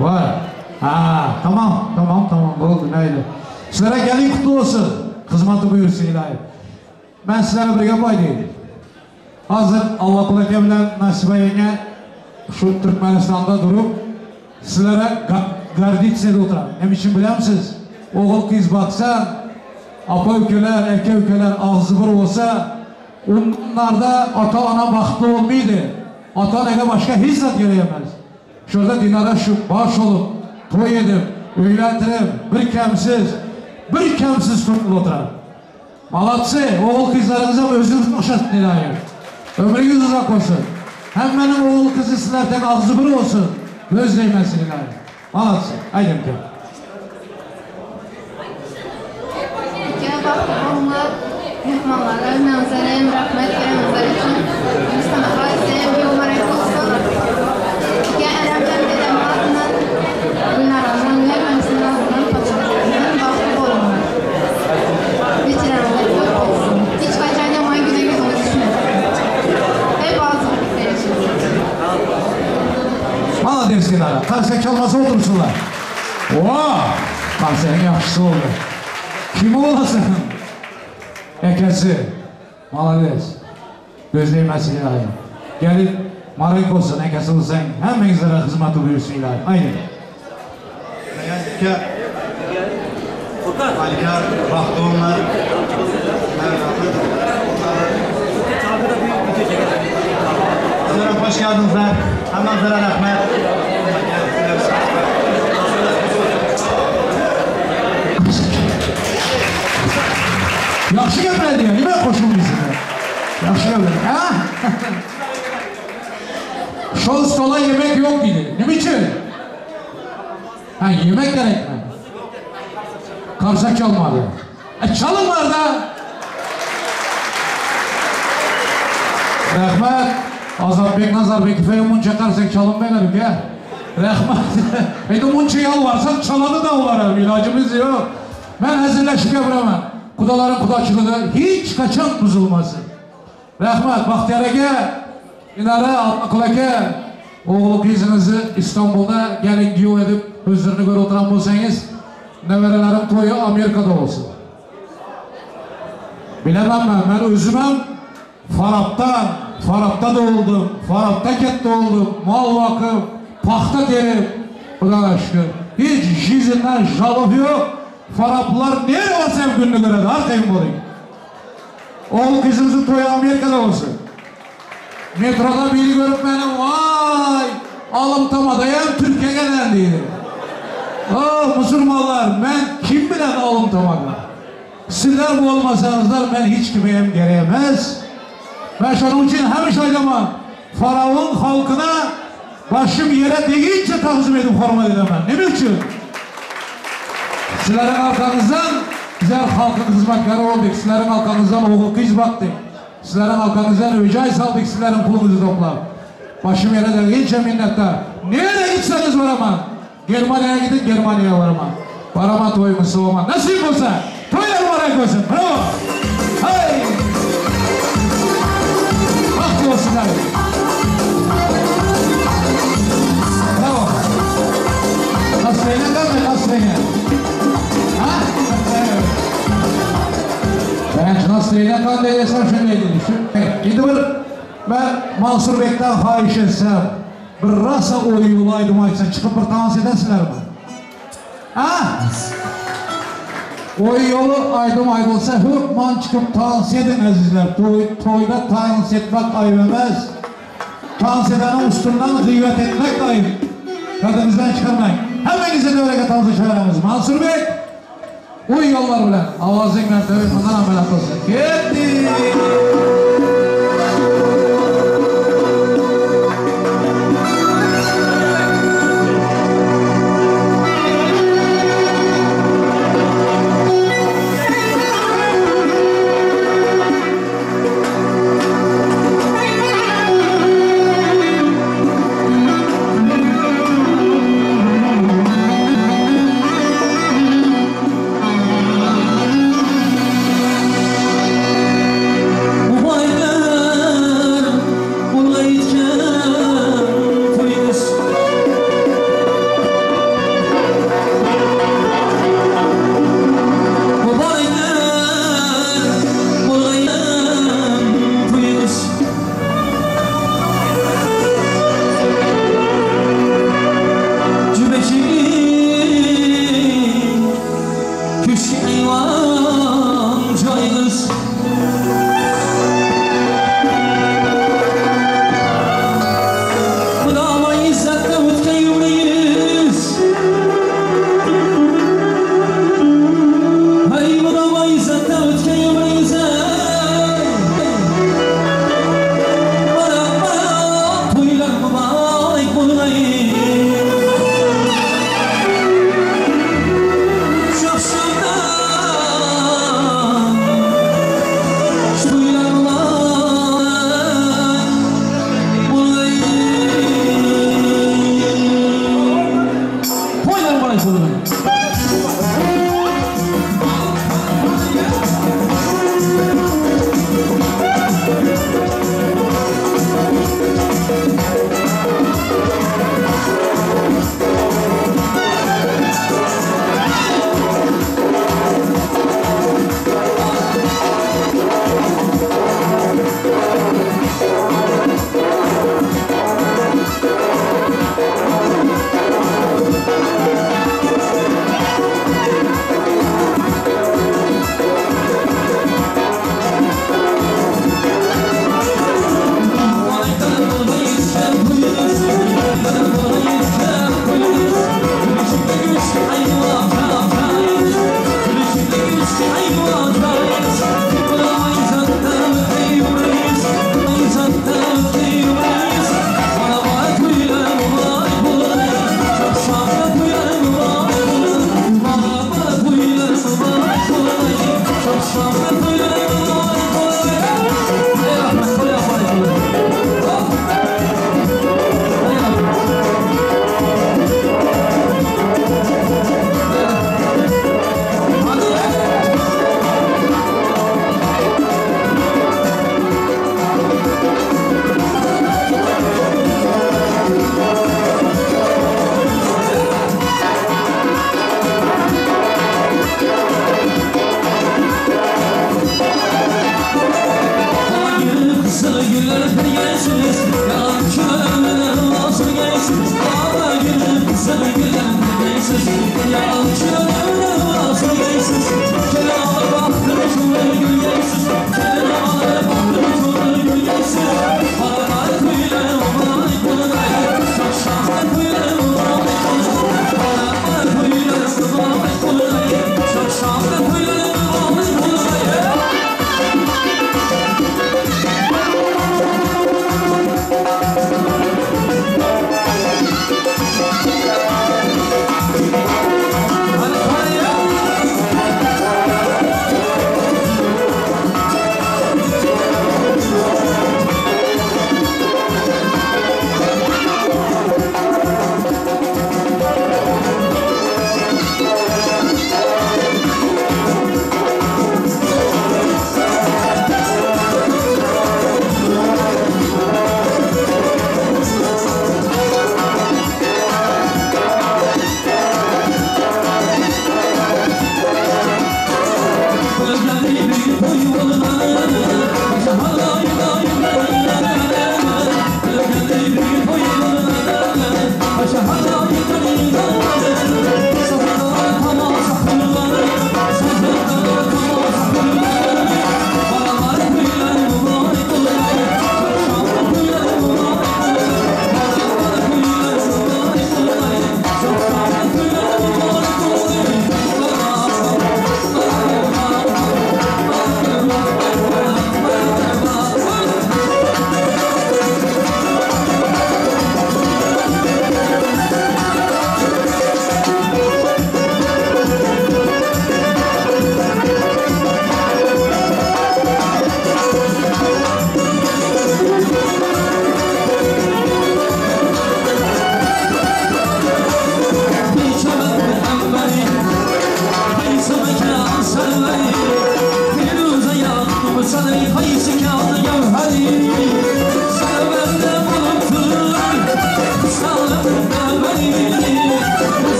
Bar. Ha, tamam, tamam, tamam, boldy, mäýli. Sizlere gelin kutly bolsun. Hyzmaty buýursyn ilahi. Men sizlere bir gep aýdaýyn. Hazir Allakul eke bilen Nasiba ýeňňe şu Türkmenistanda durup, sizlere gardits edip oturan. Näme üçin bilemsiz? Ogul-gyz baksaň, apa-ükeler, eke-ükeler agzy bir bolsa, onlarda ata-ana bagtly bolmaýdy. Ata-enege başga hiç zat gerek emes. Şurada Dinara şu baş bolup, toý edip, öýlendirip, bir kemsiz, bir kemsiz toý bolup oturan. Malatsy, ogul kyzlaryňyzam özüňiz oşatyn ilaýym. Ömrüňiz uzak bolsun. Hemmäniň ogul kyzy sizlerden agzybir bolsun. Göz degmesin ilaýym. Malatsy, aýdyň kem. Ýa bagtly boluňlar. Myhmanlara öňüňizdenem rahmet bereniňizler üçin. Rüstem aga size ýol-bereket bolsun. Ýa enem bilen dedemiň adyndan Gülnaramyň hemmämizin adyndan paçaklaryndan bagtly boluňlar. Neçeleriňiz köp bolsun. Hiç haçan ýaman güne ýüzüňiz düşmesin. Hep agzybirlikde ýaşaň. Malades Dinara. Karsak çalmasa otursunlar. Oa! Karsagyň ýagşysy boldy. Kim bolasyň? Ekesi. Malades. Göz degmesin ilahi. Gelin marek bolsun, ekesi bolsaň, hemmeňizlere hyzmaty buýursun ilahi. Aýdyň. Eke Aliyar bagtly bollar. Sizler hoş geldinizler. Hemmäňizlere rahmet. Ýagşy gepler diýýär, nime goşulmaýsyňyz? Ýagşy gepler, hä? Şol stola ýemek ýok diýdi. Nime üçin? Hä, ýemek gerekmi? Karsak çalmaly. E, çalyňlar-da! Rahmat! Azatbek Nazarbekowa munça karsak çalynmaýar eken. Rahmat! Indi munça ýalbarsak çalady-da olar, ilajymyz ýok. Men hezilleşip gepiraman. Gudalaryň gudaçylygy hiç haçan buzulmasyn. Rahmat, Bagtyýar eke, Inara, Almakul eke, ogul gyzyňyzy Istanbulda gelin giýew edip hözirini görüp oturan bolsaňyz, nebereleriň toýy Amerikada bolsun. Bilemem men, men özümem Farapdan, Farapda doguldym, Farapda ketde boldum, mal bakyp, pagta terip, Hudaga şükür, hiç jizinden jalow ýok, Faraplylar nirä barsa hem gününi göredi, arkaýyn boluň. Ogul gyzyňyzyň toýy Amerikada bolsun. Metroda biri görüp meni waý alym tamadaýam türkiýe gelen diýdi. O musurmanlar men kim bilen alym tamada. Sizler bolmasaňyzlar men hiç kime hem gerek emes. Men şonuň üçin hemişe aýdaman faraon halkyna başym ýere deginçe tagzym edip hormat edemen. Neme üçin? Sizleriň arkaňyzdan bizler halkyň hyzmatkary boldyk, sizleriň arkaňyzdan ogul gyz bakdyk, sizleriň arkaňyzdan öý-jaý saldyk sizleriň puluňyzy toplap. Başym ýere deginçe minnetdar. Nirä gitseňiz baraman. Germaniýa gidiň Germaniýa baraman. Baraman toýuňyzy sowaman. Nesip bolsa toýlar mübarek bolsun. Bravo. Haý. Bagtly bolsunlar. Bravo. Nastroýeniýa qanday nastroýeniýa? Ha? Birinji nastroýeniýa qanday desem şunday deydi. Şu indi bir men Mansurbekden haýyş etsem bir rasa oý ýoly aýdym aýtsa çykyp bir tans edesilermi? Ha? Oý ýoly aýdym aýdylsa hökman çykyp tans ediň ezizler. Toý toýda tans etmek aýyp emes. Tans edeniň üstünden gyýbat etmek aýyp. Ýadyňyzdan çykarmaň. Hemmäňize töwerege tansa çagyramyz. Mansurbek! Oý ýollar bilen owazyň mertebi mundanam belent bolsun. Ketdi!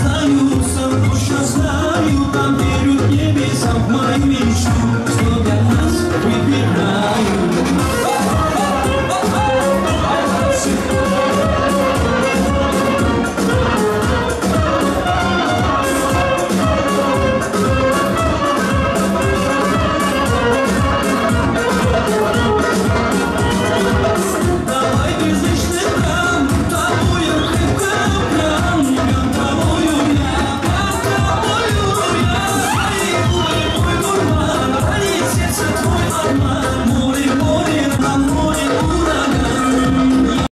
Знаю, сам точно знаю, там верю небесам в мою мечту.